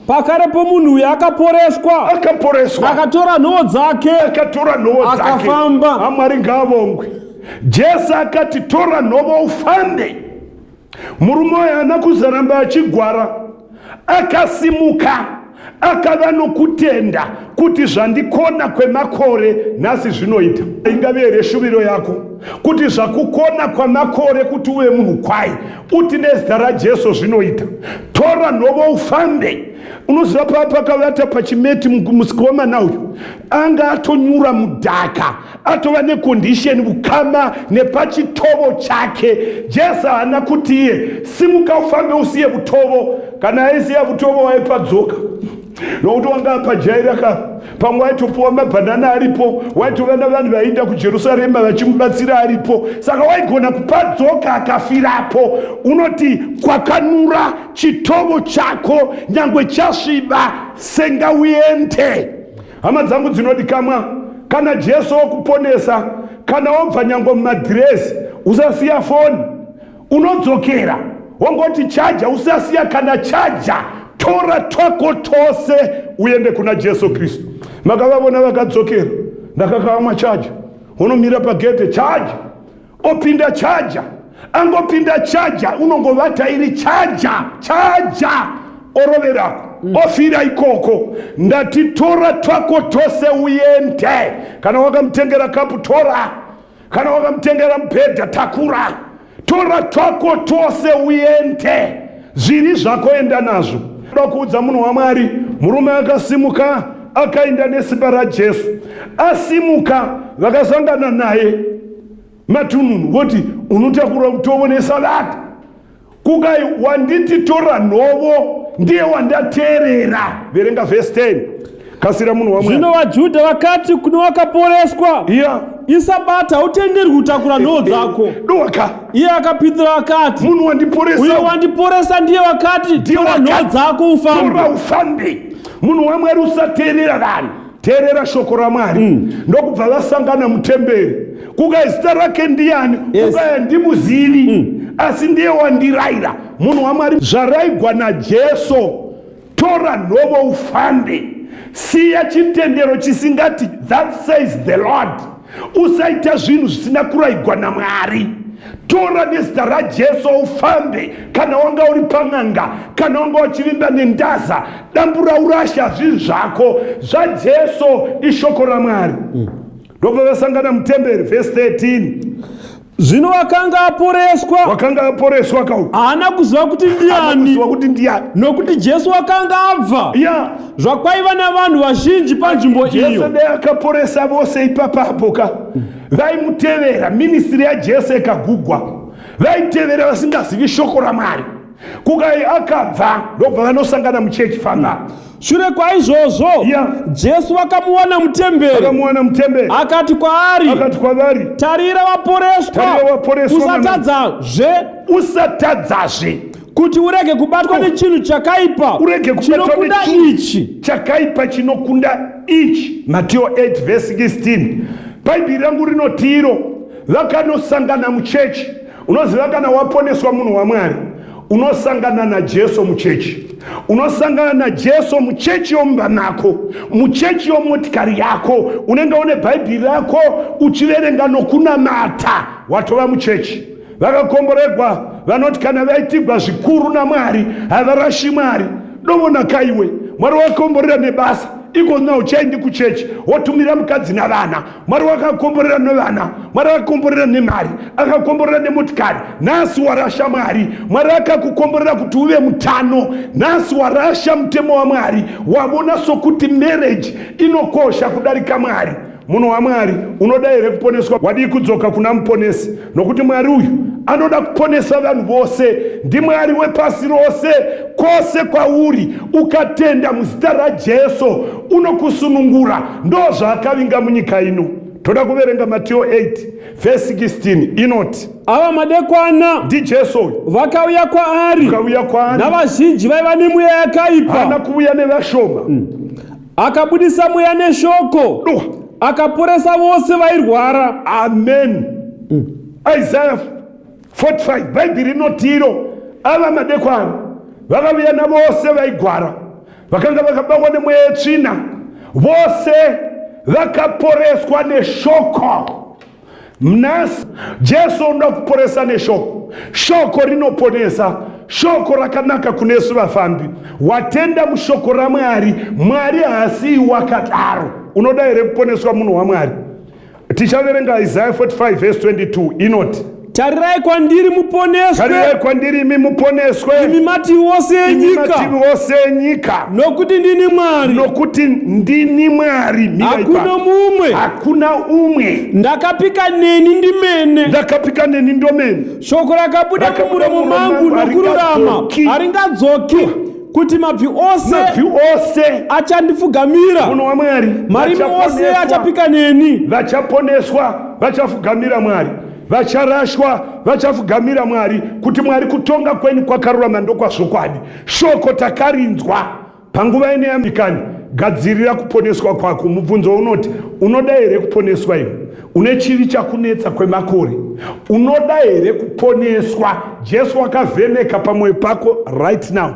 Pakarepo munhu uyu akaporeswa. Akaporeswa. Akatora nhovo dzake. Akatora nhovo dzake. Akafamba. AMwari ngaavongwe. Jesu akati tora nhovo ufambe. Murume uyu haana kuzaramba achigwara. Akasimuka akava nokutenda kuti zvandikona kwemakore nhasi zvinoita. Ingave here shuviro yako kuti zvakukona kwamakore kuti uve munhu kwai, uti nezita raJesu zvinoita? Tora nhovo ufambe. Unoziva pava pakavata pachimeti musikomana uyu anga atonyura mudhaka, atova nekondisheni kukama nepachitovo chake. Jesu haana kuti iye simuka ufambe usiye vutovo. Kana aisiya vutovo waipadzoka, nokuti wanga apajaira ka. Pamwe waitopuwa mabhanana aripo, waitova navanhu vaienda kuJerusarema vachimubatsira aripo, saka waigona kupadzoka akafirapo. Unoti kwakanura chitovo chako nyangwe chasviba, senga uende. Hama dzangu dzinodikamwa, kana Jesu okuponesa, kana wobva nyangwe mumadhirezi, usasiya foni, unodzokera wongoti chaja, usasiya kana chaja, tora twako tose uende kuna Jesu Kristu. Makavavona vakadzokera, ndakakavamwa chaja, unomira pagedhe chaja, opinda chaja, angopinda chaja, unongovata iri chaja, chaja, oroverako, ofira ikoko. Ndati tora twako tose uende. Kana wakamutengera kapu, tora. Kana wakamutengera mubhedha, takura. Tora twako tose uende. Zviri zvako enda nazvo. Ndoda kuudza munhu waMwari, murume akasimuka akaenda nesimba raJesu. Asimuka vakasangana naye matununu, voti unotakura mutovo nesavada. Kukai wanditi tora nhovo ndiye wandateerera. Verenga vhesi 10. Kasira munhu waMwari. Zvino vaJudha vakati kune wakaporeswa, Iya. Isabata, hautenderwi kutakura nhoo dzako. Doka. Iye akapindura akati, Munhu wandiporesa. Uyo wandiporesa ndiye wakati, tora nhoo dzako ufambe. Tora ufambe. Munhu waMwari usateerera vanhu. Teerera shoko raMwari. Ndokubva vasangana mutemberi. Kukai zita rake ndiyani? Yes. Kukai handimuzivi. Asi ndiye wandiraira. Munhu waMwari zvaraigwa naJesu. Tora nhovo ufambe. Siya chitendero chisingati that says the Lord. Usaita zvinhu zvisina kuraigwa naMwari. Tora nezita raJesu ufambe. Kana wanga uri pan'anga, kana wanga uchivimba nendaza, dambura urashe, hazvisi zvako. ZvaJesu ishoko raMwari. Ndobva vasangana mutemberi, vhesi 13. Zvino wakanga aporeswa, Wakanga aporeswa kau. Haana kuziva kuti ndiani, Kuziva kuti ndiani. Nokuti Jesu wakanga abva, Ya. Zvakwaiva navanhu vazhinji panzvimbo Jesu iyo. dai akaporesa vose ipapapo ka. Vaimutevera, ministry yaJesu ikagugwa. Vaitevera vasingazivi shoko raMwari. Kukai akabva, ndobva vanosangana muchechi famba. Shure kwaizvozvo, Jesu vakamuwana mutemberi, Vakamuwana mutemberi. Akati kwaari, Akati kwavari, Tarira waporeswa, Tarira waporeswa, usatadzazve, Usatadzazve. Kuti urege kubatwa nechinhu chakaipa Urege kubatwa chinokunda nechinhu ichi. Chakaipa chinokunda ichi. Mateo 8 vhesi 16. Bhaibheri rangu rinotiro vakanosangana muchechi. Unoziva kana waponeswa munhu waMwari, unosangana naJesu muchechi. Unosangana naJesu muchechi yomumba mako, muchechi yomotikari yako. Unenge une Bhaibheri rako uchiverenga nokunamata, watova muchechi. Vakakomboregwa vanoti kana vaitigwa zvikuru naMwari havarashi Mwari. Dovona kaiwe, Mwari wakomborera nebasa ikona uchaendi kuchechi wotumira mukadzi navana. Mwari wakakomborera nevana, Mwari akakomborera nemari, akakomborera nemotikari. Nhasi warasha Mwari. Mwari akakukomborera kuti uve mutano. Nhasi warasha mutemo waMwari, wavona sokuti marriage inokosha kudarika Mwari. Munhu waMwari, unoda here kuponeswa? Wadii kudzoka kuna Muponesi? Nokuti Mwari uyu anoda kuponesa vanhu vose. NdiMwari wepasi rose. Kwose kwauri ukatenda muzita raJesu unokusunungura. Ndo zvaakavinga munyika ino. Toda kuverenga Mateo 8 vhesi 16 inoti, Ava madekwana, NdiJesu uyu. Vakauya kwaari, Vakauya kwaari navazhinji vaiva nemweya yakaipa. Haana kuuya nevashoma. Akabudisa mweya neshoko, Duwa. Akaporesa vose vairwara. Amen. Isaiah 45, Bhaibheri rinotiro ava madekwana vakauya navose vaigwara vakanga vakabatwa nemweya yetsvina, vose vakaporeswa neshoko. Nhasi Jesu unoda kuporesa neshoko. Shoko rinoponesa. Shoko rakanaka kunesu vafambi. Watenda mushoko raMwari, Mwari haasii wakadaro. Unoda here kuponeswa munhu waMwari? Tichaverenga Isaiah 45 verse 22 inoti, Tarirai kwandiri muponeswe, Tarirai kwandiri imi muponeswe, imi mativi ose imi enyika, mativi ose enyika, nokuti ndini Mwari, nokuti ndini Mwari. Mira hakuna ipapo. mumwe. Hakuna umwe. Ndakapika neni ndimene, Ndakapika neni ndomene, shoko rakabuda Rakabuda mumuromo mumuromo mangu mangu nokururama haringadzoki. haringadzoki, kuti mabvi ose Mabvi ose achandipfugamira, Munhu waMwari, marimi ose vachaponeswa. achapika neni. Vachaponeswa vachafugamira Mwari, vacharashwa vachafugamira Mwari, kuti Mwari kutonga kwenyu kwakarurama ndokwazvokwadi. Shoko takarinzwa panguva ino yamikani. Gadzirira kuponeswa kwako. Mubvunzo unoti, unoda here kuponeswa iwe? Une chivi chakunetsa kwemakore, unoda here kuponeswa? Jesu wakavheneka pamwoyo pako right now,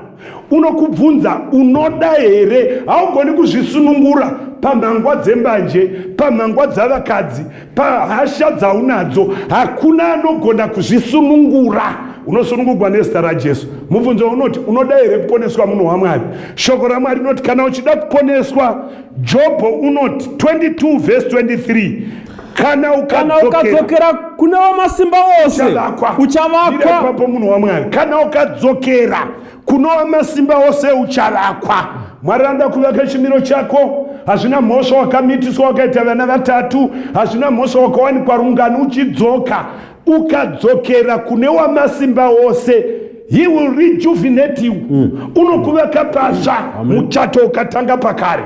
unokubvunza, unoda here? Haugoni kuzvisunungura pamhangwa dzembanje, pamhangwa dzavakadzi, pahasha dzaunadzo. Hakuna anogona kuzvisunungura. Unosunungurwa nezita raJesu. Mubvunzo unoti, unoda here kuponeswa munhu waMwari? Shoko raMwari rinoti kana uchida kuponeswa, Jobho unoti 22 verse 23, kana Kana ukadzokera ukadzokera kune wamasimba ose, uchavakwa. Mira uchavakwa. ipapo munhu waMwari. Kana ukadzokera kuno wamasimba ose uchavakwa. Mwari anoda kuvaka chimiro chako. Hazvina mhosva wakamitiswa wakaita vana vatatu, hazvina mhosva wakawanikwa rungano uchidzoka. Ukadzokera kune wamasimba ose. He will rejuvenate you. Unokuvaka patsva. Muchato ukatanga pakare,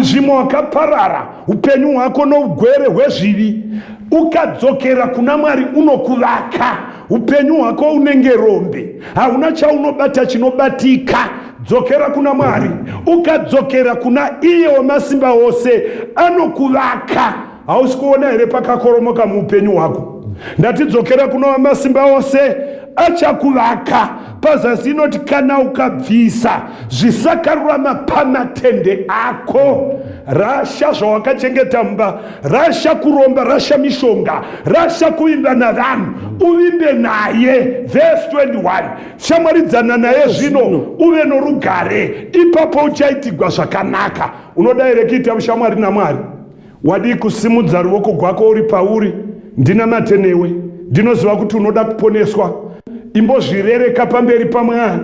zvimwe wakaparara upenyu hwako nougwere hwezvivi, ukadzokera kuna Mwari unokuvaka. Upenyu hwako unenge rombe, hauna chaunobata chinobatika. Dzokera kuna Mwari. Ukadzokera kuna iye wamasimba ose, anokuvaka. Hausi kuona here pakakoromoka muupenyu hwako? Ndatidzokera kuna wamasimba ose, achakuvaka. Pazasi inoti kana ukabvisa zvisakarurama pamatende ako, rasha zvawakachengeta mumba, rasha kuromba, rasha mishonga, rasha kuvimba navanhu, uvimbe naye. Vhesi 21, shamwaridzana naye zvino uve norugare, ipapo uchaitigwa zvakanaka. Unoda here kuita ushamwari naMwari? Wadii kusimudza ruoko gwako uri pauri, ndinamate newe. Ndinoziva kuti unoda kuponeswa. Imbozvirereka pamberi paMwari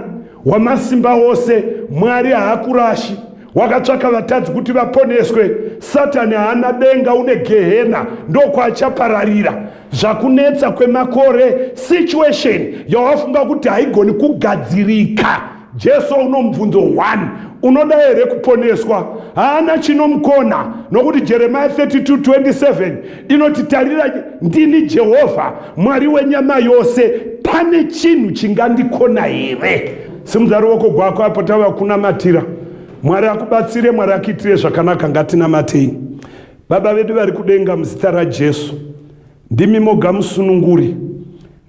wamasimba ose. Mwari haakurashi. Wakatsvaka vatadzi kuti vaponeswe. Satani haana denga, une gehena, ndokwaachapararira. Zvakunetsa kwemakore, situation yawafunga kuti haigoni kugadzirika. Jesu unomubvunzo 1, unoda here kuponeswa? Haana chinomukona, nokuti Jeremiah 32:27 inoti, tarira, ndini Jehovha Mwari wenyama yose, pane chinhu chingandikona here? Simudza ruoko gwako apo tava kunamatira. Mwari akubatsire, Mwari akuitire zvakanaka. Ngatinamatei. Baba vedu vari kudenga, muzita raJesu, ndimi moga musununguri,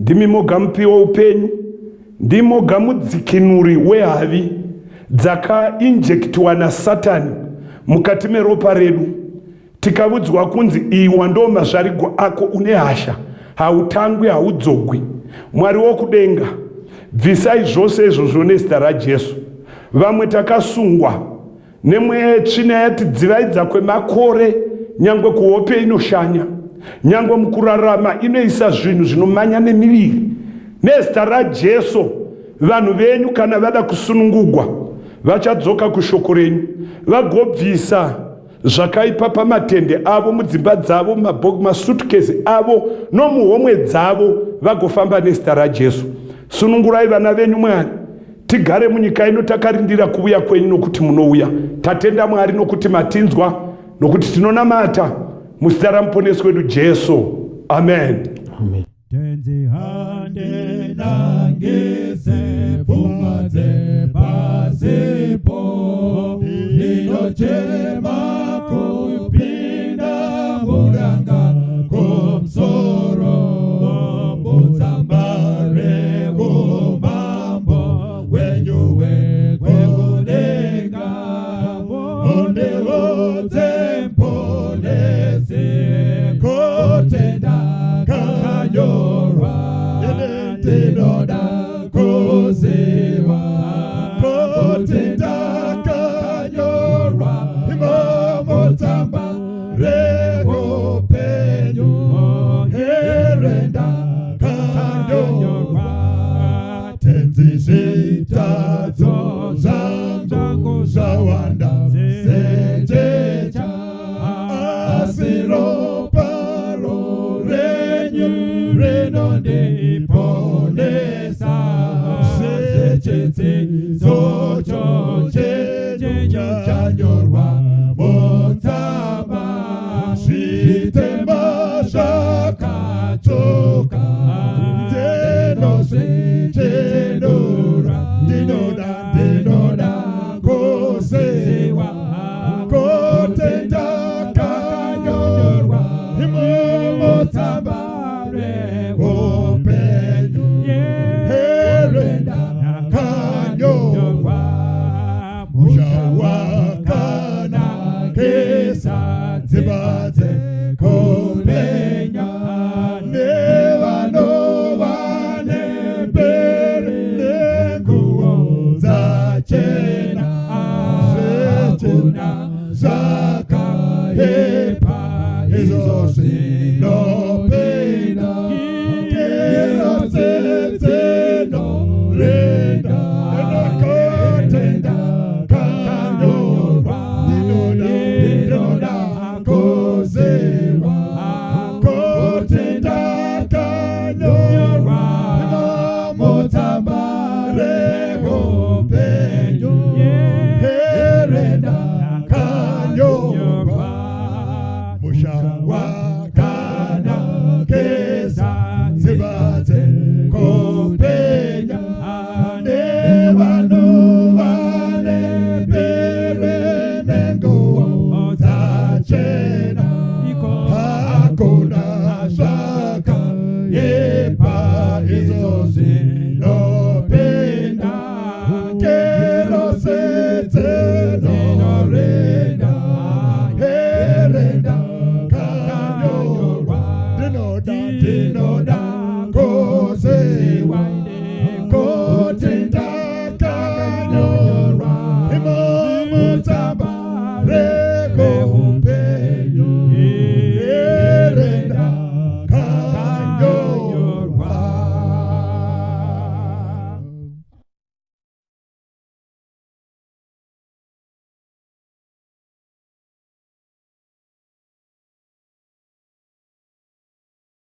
ndimi moga mupi woupenyu, ndimi moga mudzikinuri wehavi dzakainjektiwa naSatani mukati meropa redu, tikavudzwa kunzi iwa ndo mazvarigwa ako, une hasha, hautangwi, haudzogwi. Mwari wokudenga, bvisai zvose izvozvo nezita raJesu. Vamwe takasungwa nemweya yetsvina yatidzivaidza kwemakore, nyangwe kuhope inoshanya, nyangwe mukurarama inoisa zvinhu zvinomanya nemiviri. Nezita raJesu, vanhu venyu kana vada kusunungugwa, vachadzoka kushoko renyu, vagobvisa zvakaipa pamatende avo, mudzimba dzavo, masutukezi avo nomuhomwe dzavo, vagofamba nezita raJesu. Sunungurai vana venyu, Mwari, tigare munyika ino takarindira kuuya kwenyu, nokuti munouya. Tatenda, Mwari, nokuti matinzwa, nokuti tinonamata muzita raMuponesi wedu Jesu, amen, amen. Tenzi handinangise pfungwa dzepasipo, ndinochema kupinda muranga kumusoro, mutsamba reumambo wenyu wekudenga, mundiudze Mponesi kutenda kanyorwa, ndinoda kuziva kutenda kanyorwa imomutsamba reupenyu herenda kanyorwa. Tenzi, zvitadzo zvangu zvawanda sejecha, asi ropa renyu rinondiponesa. Sechitsidzo chenyu chanyorwa mutsamba, zvitema zvakatsvuka ndinozvichenura. Ndinoda, ndinoda kuziva kutenda kanyorwa imomutsamba reupenyu herenda kanyorwa. Musha wakanakisa, dzimba dzekupenya, nevanova nemberi nenguo dzachena, hakuna zvakaipa izvo zvinopinda ngirozi dzinorinda kutenda kanyorwa. Ndinoda kuziva kutenda kanyorwa mutsamba. Mhepo.